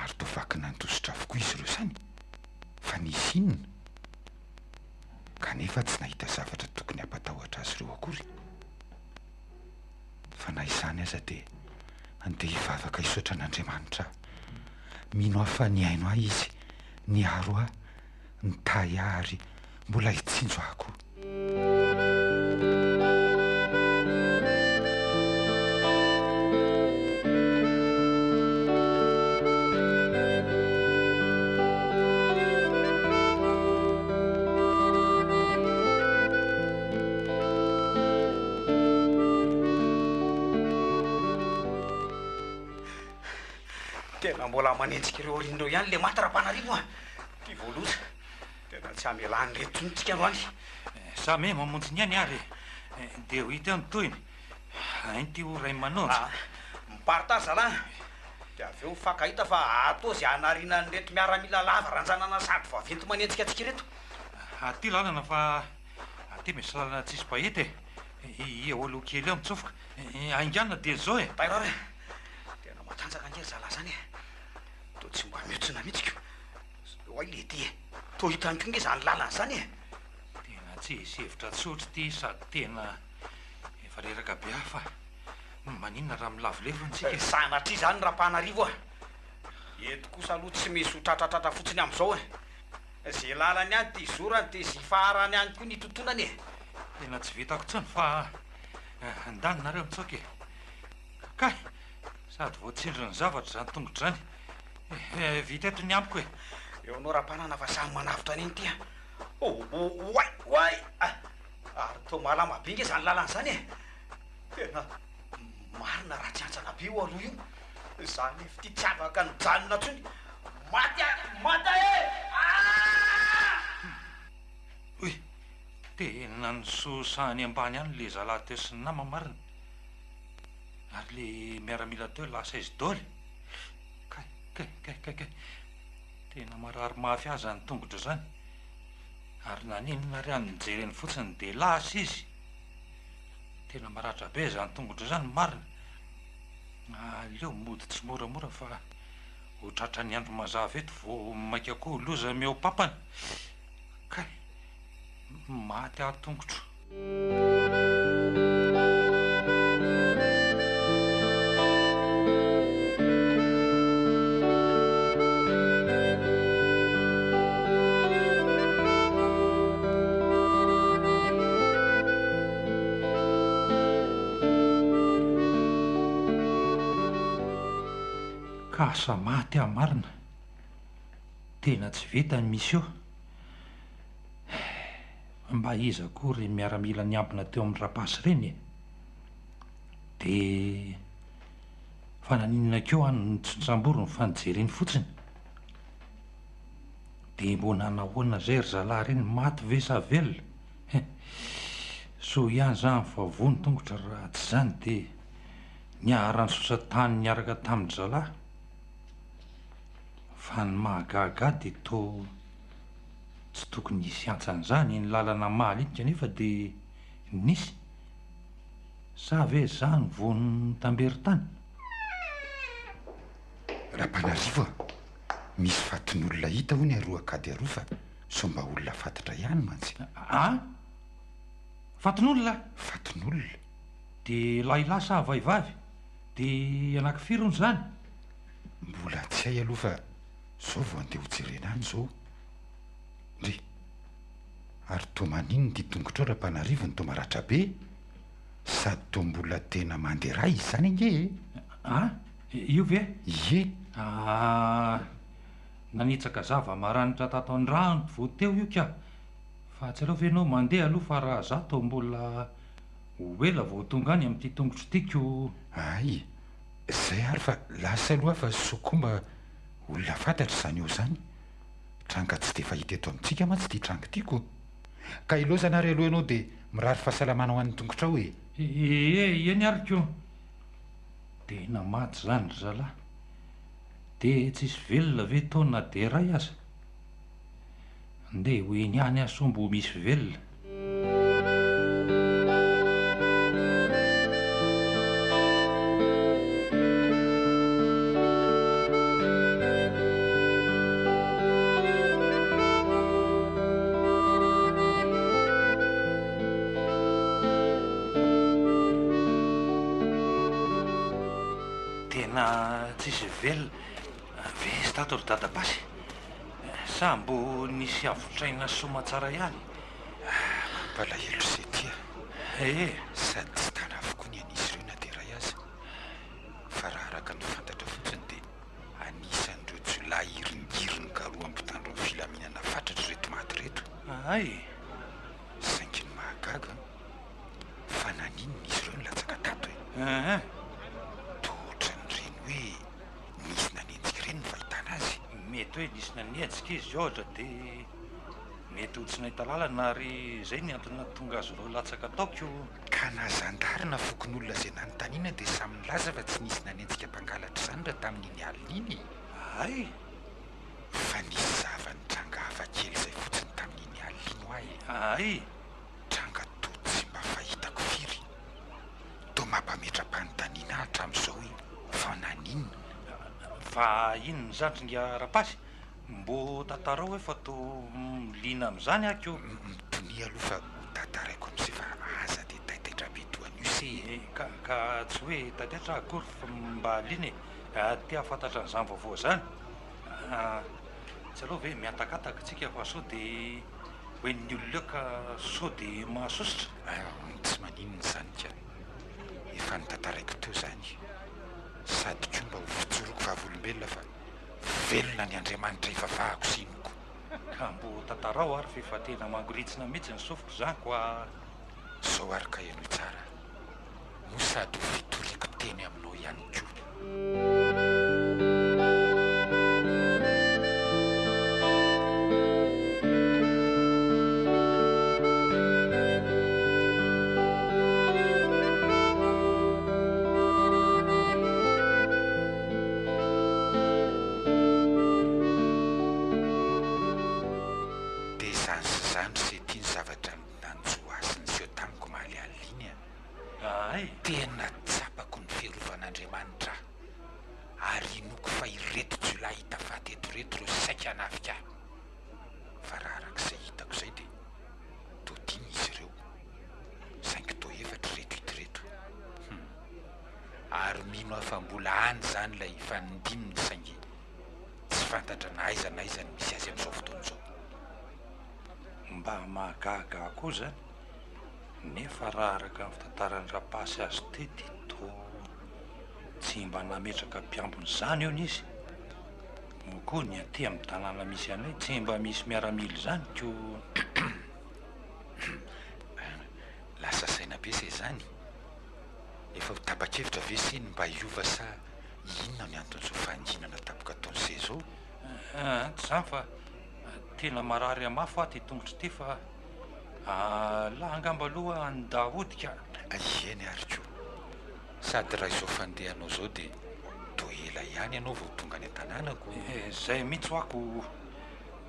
ary toa vaky nandositra avokoa izy ireo izany? Fa nisy inona? Kanefa tsy nahita zavatra tokony hampatahotra azy ireo akory. Fa na izany aza dia andeha hivavaka hisaotra an'Andriamanitra aho. Mino aho fa nihaino ahy Izy, niaro ahy, nitahy ahy ary mbola hitsinjo ahy koa. Tena mbola manenjika ireo aoriana ireo ihany le maty Rapanarivo a! Ty vao loza. Tena tsy hamela an'ireto intsony tsika androany. Samia mamonjy ny ainy ary e! Dia ho hita eo ny tohiny. Hain'ity ho ray manonja. Ah, mipartage zalahy. Dia avy eo mifankahita fa atao izay hanariana an'ireto miaramila lava ranjanana sady vaventy manenjika antsika ireto. Aty lalana fa aty misy lalana tsisy mpahita e! Eo aloha kely eo mitsofoka. Haingana dia izao e! Tairo ary e! Tena matanjaka ange ry zalahy izany e! Toa tsy mba mihontsina mihitsy ko! Oay lety e! Toa hitany koa nge zany lalana zany e! Tena tsy hisy hevitra tsotra ity sady tena efa reraka be aho fa maninona raha milavolefona tsika e! Sanatria zany Rapanarivo a! Eto kosa aloha tsy misy ho tratratratra fotsiny amizao e! Ze lalany any de izorany de ze ifaharany any koa ny itotonany e! Tena tsy vitako intsony fa ndany nareo mitsoaka e! Kay! Sady voatsindrin'ny zavatra izany tongotra izany. Eh, vita eto ny amiko e. Eo anao Rapanana fa samy manavotra an'iny ity a. Oay! Oay! Ary toa malama be nge izany lalana izany e. Tena marina raha tsy hantsana be io aloha io. Izany fitia tsy afaka nijanona intsony. Maty aho! Maty aho e! Ah! Oy! Tena nisosa any ambany any le zalahy teo sy ny nama marina. Ary le miaramila teo lasa izy doly. Kay, kay, kay, kay, kay. Tena marary mafy ahy izany tongotra izany. Ary naninona ary aho nijery eny fotsiny dia lasa izy. Tena maratra be izany tongotra izany marina. Aleo mody tsimoramora fa ho tratran'ny andro mazava eto vao mainka koa loza mihoa-pampana. Kay, maty aho tongotro. Kasa maty aho marina. Tena tsy vita ny mission. Mba iza koa ireny miaramila niambina teo amin'ny rapasy ireny e? Dia fa naninona keo any no tsy nosamboriny fa nojereny fotsiny? Dia mbô nanahoana zay ry zalahy ireny, maty ve sa velona? He! Soa ihany zany fa voa ny tongotra raha tsy izany dia niharan-tsosa tany niaraka tamin-dry zalahy. Fa ny mahagaga ahy dia toa tsy tokony hisy antsa an'izany iny lalana omaly iny kanefa dia nisy. Sa ve za no vao nitamberin-tany? Rapanarivo a! Misy fatin'olona hita hono aroa akady aroa fa sao mba olona fantatra ihany mantsy. A! Fatin'olona? Fatin'olona. Dia lahilahy sa vahivavy? Dia anakifiry hono izany? Mbola tsy hay aloha fa zao vao andeha ho jerena any zao. Ndry! Ary toa maninona ity tongotrao Rapanarivo no toa maratra be? Sady toa mbola tena mandeha ra izy izany ange e! A! Io ve? Ie! Aa! Nanitsaka zava-maranitra tato an-drano vao teo io ka! Fa tsy aleo ve ianao mandeha aloha fa raha za toa mbola ho ela vao tonga any amin'ity tongotro ity ko! Hay! Zay ary fa lasa aloha aho fa soa koa mba olona fantatra izany eo izany. Tranga tsy dia fahita eto amintsika mantsy ity tranga ity ko! Ka ilaozana ary aloha ianao dia mirary fahasalamana ho an'ny tongotrao e! Ie, eny ary ko! Tena maty izany ry zalahy! Dia tsisy velona ve tao na dia iray aza? Ndeha ho eny ihany aho sao mbo misy velona. Tena tsisy velona ve izy tato ry dadabasy? Sa mbo nisy avotraina soamatsara ihany? Mampalahelo se ty a! Ee! Sady tsy tana avokoa ny an'izy ireo na dia iray aza. Fa raha araka ny fantatra fotsiny dia anisan'ireo jiolahy hiringiriny karohan'ny mpitandro ny filaminana fatratra ireto maty ireto. Hay! Saingy ny mahagaga an! Fa naninona izy ireo no latsaka tato e? Ehe! Toa ohatran'ireny hoe nisy nanenjika ireny ny fahitana azy. Mety hoe nisy nanenjika izy ohatra dia mety ho tsy nahita lalana ary izay ny antony nahatonga azy ireo latsaka tao ko. Ka na zandary na fokonolona izay nanontaniana dia samy nilaza fa tsy nisy nanenjika mpangalatra izany raha tamin'iny alina iny e! Hay! Fa nisy zava-nitranga hafa kely izay fotsiny tamin'iny alina iny hoa e! Hay! Tranga toa tsy mba fahitako firy. Toa mampametra-panontaniana ahy hatramin'izao hoe fa naninona? Fa inona izany ry ingahy Rapasy? Mbô tantarao hoe fa toa liana amin'izany aho ko. Mitonia aloha fa ho tantaraiko amin'izay fa aza dia taitaitra be toa an'io se e! Ka ka tsy hoe taitaitra aho akory fa mba liana e! Te hahafantatra an'izany vaovao izany. Tsy aleo ve mihatakataka tsika fa sao dia ho henon'ny olona eo ka sao dia mahasosotra? Tsy maninona izany ka! Efa notantaraiko teo izany. Sady koa mba ho fijoroako vavolombelona fa velona ny Andriamanitra ivavahako sy inoako. Ka mbo tantarao ary f'efa tena mangoritsina mihitsy ny sofiko izany koa. Zao ary ka henoy tsara no sady ho fitoriako teny aminao ihany koa. Dia izany sy izany ry se ity ny zavatra nanjo ahy sy niseho tamiko omaly alina iny a! Ahay! Tena tsapako ny fiarovan'Andriamanitra ahy, ary inoako fa ireto jiolahy hita faty eto ireto ireo saika hanafika ahy. Fa raha araka izay hitako izay dia toa dimy izy ireo, saingy toa efatra ireto hita ireto. Hum. Ary mino aho fa mbola any izany ilay fanindiminy saingy tsy fantatra na aiza na aiza ny misy azy amin'izao fotoana izao. Mba mahagaga ahy koa izany, nefa raha araka ny fitantaran'i Rapasy azy teo dia toa tsy mba nametraka mpiambina izany hono izy, moa koa ny aty amin'ny tanàna misy anay tsy mba misy miaramila izany koa. Lasa saina be se zany? Efa ho tapa-kevitra ve se ny mba hiova sa inona ny anton'izao fahanginana tampoka ataon'i se zao? Aa tsy zany fa tena marary mafy hoa ty tongotro ty fa lah angamba aloha andaha hody ka. Eny ary ko! Sady raha izao fandehanao izao dia toa ela ihany ianao vao tonga any an-tanàna ko. Zay mihitsy hoa ko!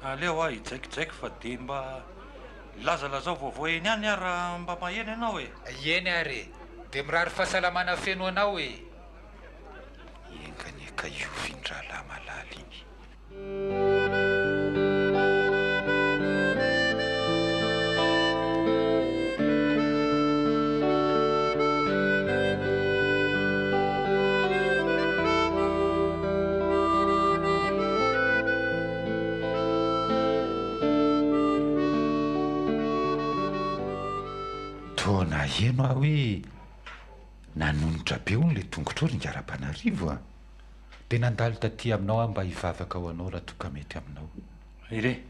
Aleo aho hijaikijaiky fa dia mba lazalazao vaovao eny ihany aho raha mba maheno ianao e! Eny ary e! Dia mirary fahasalamana feno anao e! Enga anie ka hiova iny rahalahy malala iny. Toa naheno aho hoe nanonitra be hono ilay tongotrao ry Ingahy-Rapanarivo a! Dia nandalo taty aminao aho mba hivavaka ho anao raha toa ka mety aminao. Ire,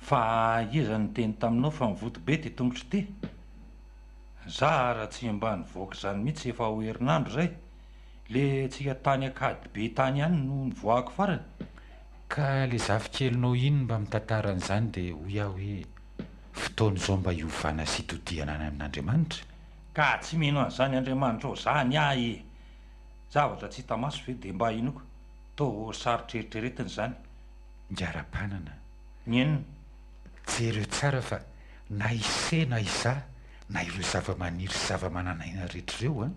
fa iza no niteny taminao fa mivoto be ity tongotro ity? Za ara tsy mba nivoaka izany mihitsy efa ho herinandro izay. Le tsika tany Ankadibe tany ihany no nivoahako farany. Ka le zafikelinao iny mba mitantara an'izany dia hoy aho hoe fotoana izao mba hiovana sy hitodihana any amin'Andriamanitra. Ka tsy mino an'izany Andriamanitrao zany aho e! Zavatra tsy hita maso ve dia mba inoako? Toa sarotra eritreretina izany. Ngiaram-panana. Ny inona? Jereo tsara fa na i se na izaho na ireo zava-maniry sy zava-manan'aina rehetra ireo an!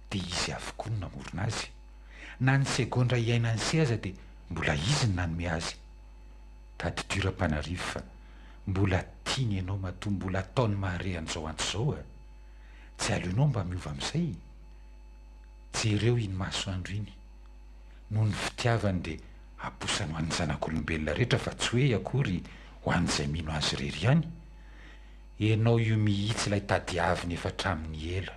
dia izy avokoa no namorona azy. Na ny segondra iainan'i se aza dia mbola izy no nanome azy. Tadidio Rampanarivo fa mbola tiany ianao matoa mbola ataony mahare an'izao antso izao a! Tsy aleonao mba miova amin'izay? Jereo iny masoandro iny. Noho ny fitiavany dia aposany ho an'ny zanak'olombelona rehetra fa tsy hoe akory ho an'izay mino azy irery ihany. Ianao io mihitsy ilay tadiaviny efa hatramin'ny ela.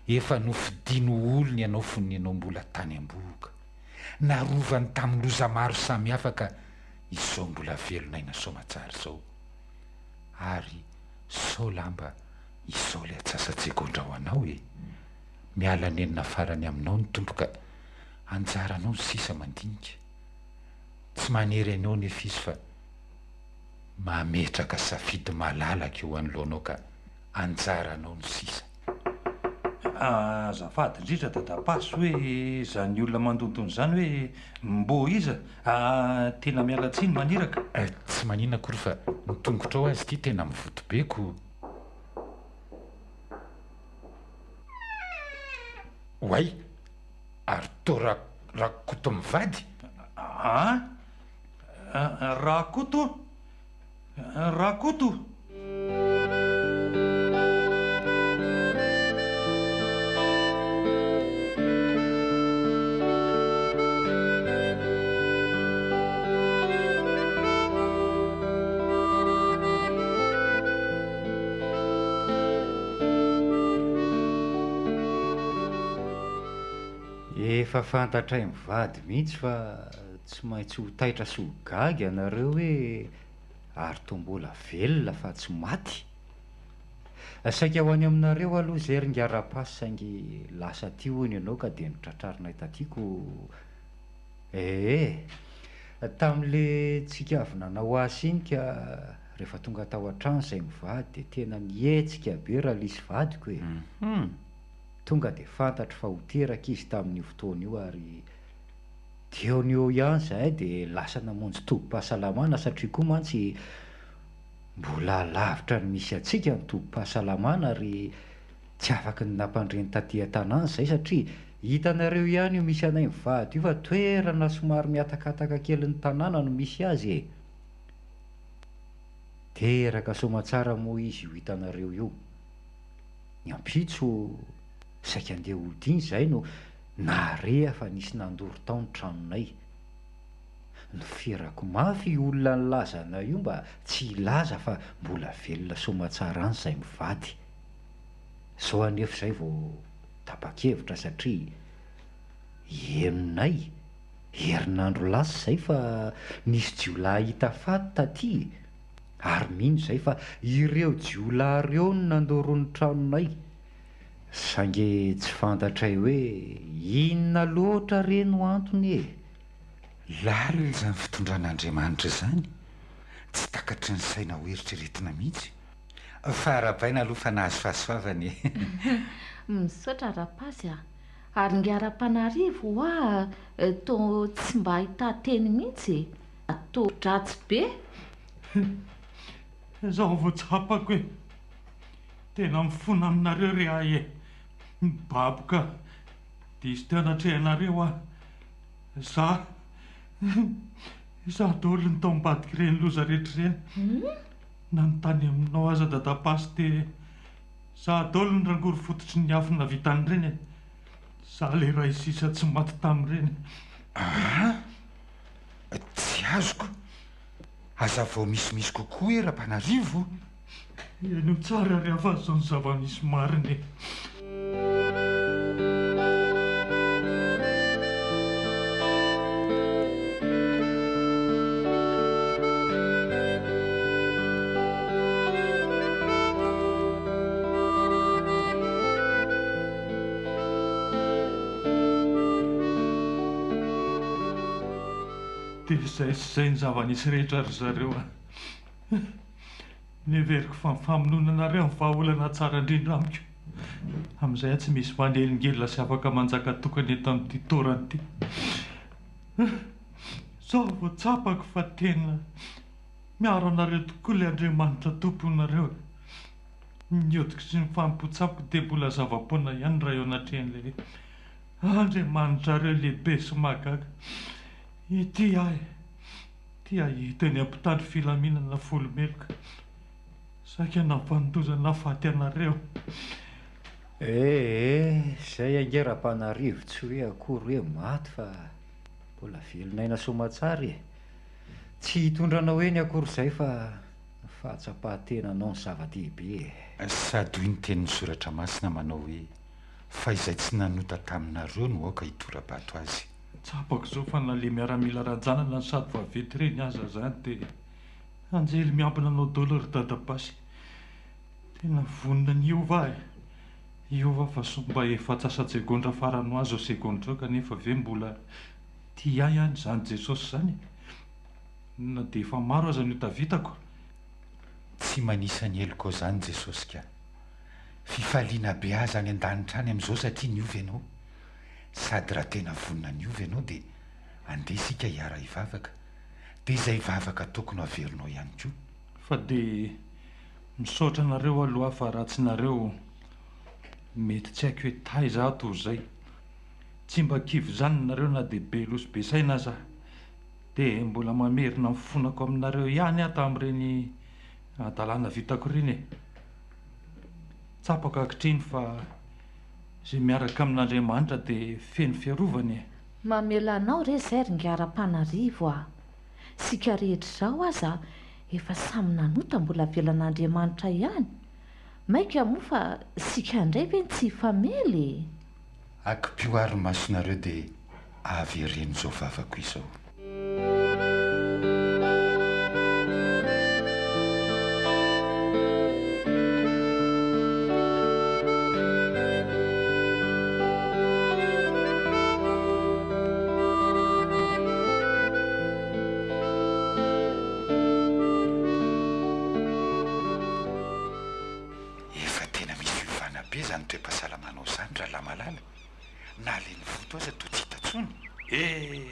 Efa nofidiny ho olony ianao fony ianao mbola tany am-bohoka. Narovany tamin'ny loza maro samihafa ka izao mbola velon'aina soamatsara izao. Ary sao lamba izao ilay atsasa-tsegondra ho anao e! Miala nenina farany aminao ny Tompo ka anjaranao ny sisa mandinika. Tsy manery anao nefa Izy fa mametraka safidy malalaka eo anoloanao ka anjaranao ny sisa. Azafady indrindra dadapasy hoe izany olona mandontona izany hoe mbô iza? Tena miala tsiny maniraka. Tsy maninona akory fa ny tongotrao aza ity tena mivoto be ko. Oay! Ary toa Rakoto mivady? An! Rakoto? Rakoto! Efa fantatray mivady mihitsy fa tsy maintsy ho taitra sy ho gaga ianareo hoe ary toa mbola velona fa tsy maty. Saika ho any aminareo aloha izay ry ingahy Rapasy saingy lasa aty hono ianao ka dia notratrarinay taty ko ee. Tamin'le tsika avy nanao asa iny ka rehefa tonga tao an-trano izay mivady dia tena nihetsika be Ralisy vadiko e. Tonga dia fantatro fa ho teraka izy tamin'io fotoana io ary Teo no eo ihany izahay dia lasa namonjy tobim-pahasalamana satria koa mantsy mbola lavitra ny misy antsika ny tobim-pahasalamana ary tsy afaky ny nampandre ny taty an-tanàna izay satria hitanareo ihany io misy anay mivady io fa toerana somary mihatakataka kely ny tanàna no misy azy e! Teraka soamatsara moa izy io hitanareo io. Ny ampitso saika andeha hody iny izahay no nahare fa nisy nandoro tao ny tranonay. Noferako mafy io olona nilaza anay io mba tsy hilaza fa mbola velona soamatsara any izahay mivady. Izao anefa izay vao tapa-kevitra satria henonay herinandro lasa izay fa nisy jiolahy hita faty taty e! Ary mino izahay fa ireo jiolahy ireo no nandoro ny tranonay. Saingy tsy fantatray hoe inona loatra re no antony e! Lalina izany fitondran'Andriamanitra izany, tsy takatry ny saina ho eritreretina mihitsy. Fa arahabaina aloha fa nahazo fahasoavana e! Misaotra Rapasy a! Ary ingahy Rapanarivo hoa toa tsy mba ahitan-teny mihitsy e! Toa dratsy be! Izao vao tsapako e! Tena mifona aminareo ry ahy e! Mibaboka diso teo anatrehanareo aho. Za, za daholo no tao ambadik'ireny loza rehetra ireny. Nanontany aminao aza Dadapasy dia za daholo no rangory fototry ny afo nahavita an'ireny e! Za le ray sisa tsy maty tamin'ireny. Aa! Tsy azoko. Hazavao misimisy kokoa hoe Rapanarivo? Henoy tsara ry hafa zao ny zava-misy marina e. Dia izay sy izay ny zava-nisy rehetra ry zareo a. Neveriko fa ny famonoana anareo no vahaolana tsara indrindra amiko. Amin'izay aho tsy misy manelingelina sy afaka manjaka tokana eto amin'ity toerana ity. Izao vao tsapako fa tena miaro anareo tokoa ilay Andriamanitra Tomponareo e. Ny odiko sy ny fanompoan-tsampiko dia mbola zava-poana ihany raha eo anatrehan'ilay Andriamanitrareo lehibe sy mahagaga. Ity aho e. Te hahita eny mpitandro filaminana volomeloka. Saika nampandozana nahafaty anareo. Ee, zay ange Rampanarivo tsy hoe akory hoe maty fa mbola velon'aina soamatsara e. Tsy hitondra anao eny akory izay fa ny fahatsapan-tenanao no zava-dehibe e. Sady hoy ny tenin'ny soratra masina manao hoe, Fa izay tsy nanota taminareo no aoka hitora-bato azy. Tsapako izao fa na le miaramila rajanana sady vaventy ireny aza zany de anjely miambina anao daholo ry dadapasy. Tena vonona ny hiova aho e. Hiova aho fa soa mba efa antsasa-tsegondra farany ho ahy izao segondra izao kanefa ve mbola tia ahy ihany izany Jesosy izany e? Na dia efa maro aza ny ota vitako. Tsy manisa ny helokao izany Jesosy ka. Fifaliana be aza any an-danitra any amin'izao satria niova ianao. Sady raha tena vonona ny hiova ianao dia andeha isika hiara hivavaka. Dia izay vavaka ataoko no averinao ihany koa. Fa dia misaotra anareo aloha fa raha tsy nareo mety tsy haiko hoe taiza aho toa izay. Tsy mba kivy izany nareo na dia be loha sy be saina aza aho. Dia mbola mamerina ny fonako aminareo ihany aho tamin'ireny hadalana vitako ireny e. Tsapako ankehitriny fa Izay miaraka amin'Andriamanitra dia feno fiarovana e! Mamela anao re zay ry ingahy Rampanarivo a! Sika rehetra izao aza efa samy nanota mbola avelan'Andriamanitra ihany, maika moa fa sika indray ve no tsy hifamela e! Akipio ary ny masonareo dia avereno izao vavako izao. Efa tena misy fiovana be izany toe-pahasalamanao izany rahalahy malala. Na le nivoto aza toa tsy hita tsony. Eh!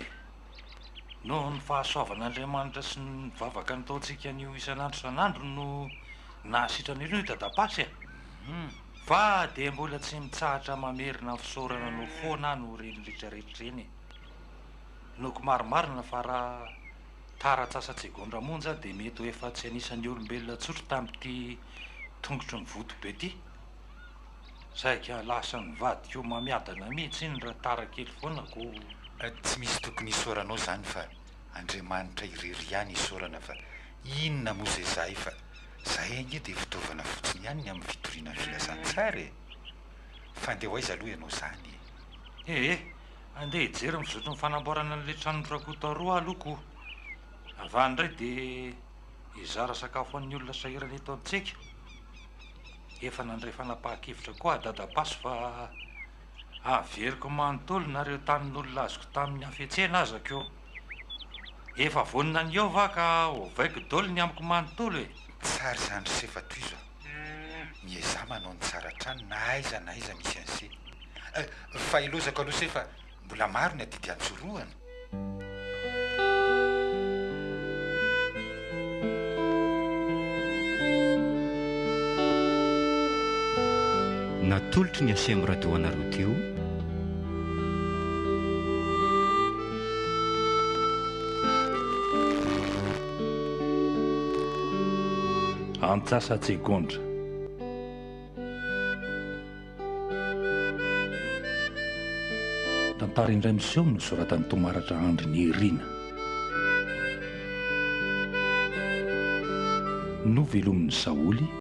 Noho ny fahasoavan'Andriamanitra sy ny vavaka nataontsika anio isan'andro isan'andro no nahasitrana io Dadapasy a! Fa dia mbola tsy mitsahatra mamerina ny fisaorana anao foana aho noho ireny rehetra rehetra ireny e! Inoako marimarina fa raha tara antsasa-tsegondra monja aho dia mety ho efa tsy anisan'ny olombelona tsotra tamin'ity tongotro nivoto be ity. Saika lasa nivadika homamiadana mihitsy iny raha tara kely foana ko. Tsy misy tokony hisaoranao izany fa Andriamanitra irery ihany isaorana fa inona moa izay zahay fa zahay ange dia fitaovana fotsiny ihany ny amin'ny fitoriana ny filazantsara e! Fa andeha ho aiza aloha ianao izany e? Ee, andeha hijery ny fizotry ny fanamboarana an'ilay tranon-dRakoto aroa aloha ko. Avy any indray dia. Hizara sakafo an'ny olona sahirana eto amintsika. Efa nandray fanapahan-kevitra koa aho Dadapasy fa averiko manontolo na ireo tanin'olona azoko tamin'ny hafetsena aza ko. Efa vonona ny hiova aho ka ovaiko daholo ny amiko manontolo e! Tsara izany ry se fa tohizo a! Miezaha manao ny tsara hatrany na aiza na aiza misy an'se. Fa ilozako aloha se fa mbola maro ny adidy antsorohana. Natolotry ny Aceem Radio anareo teo. Antsasa-tsegondra. Tantara indray miseho nosoratan'i Tomaratra Andry Nirina. Novelomin'i Saholy.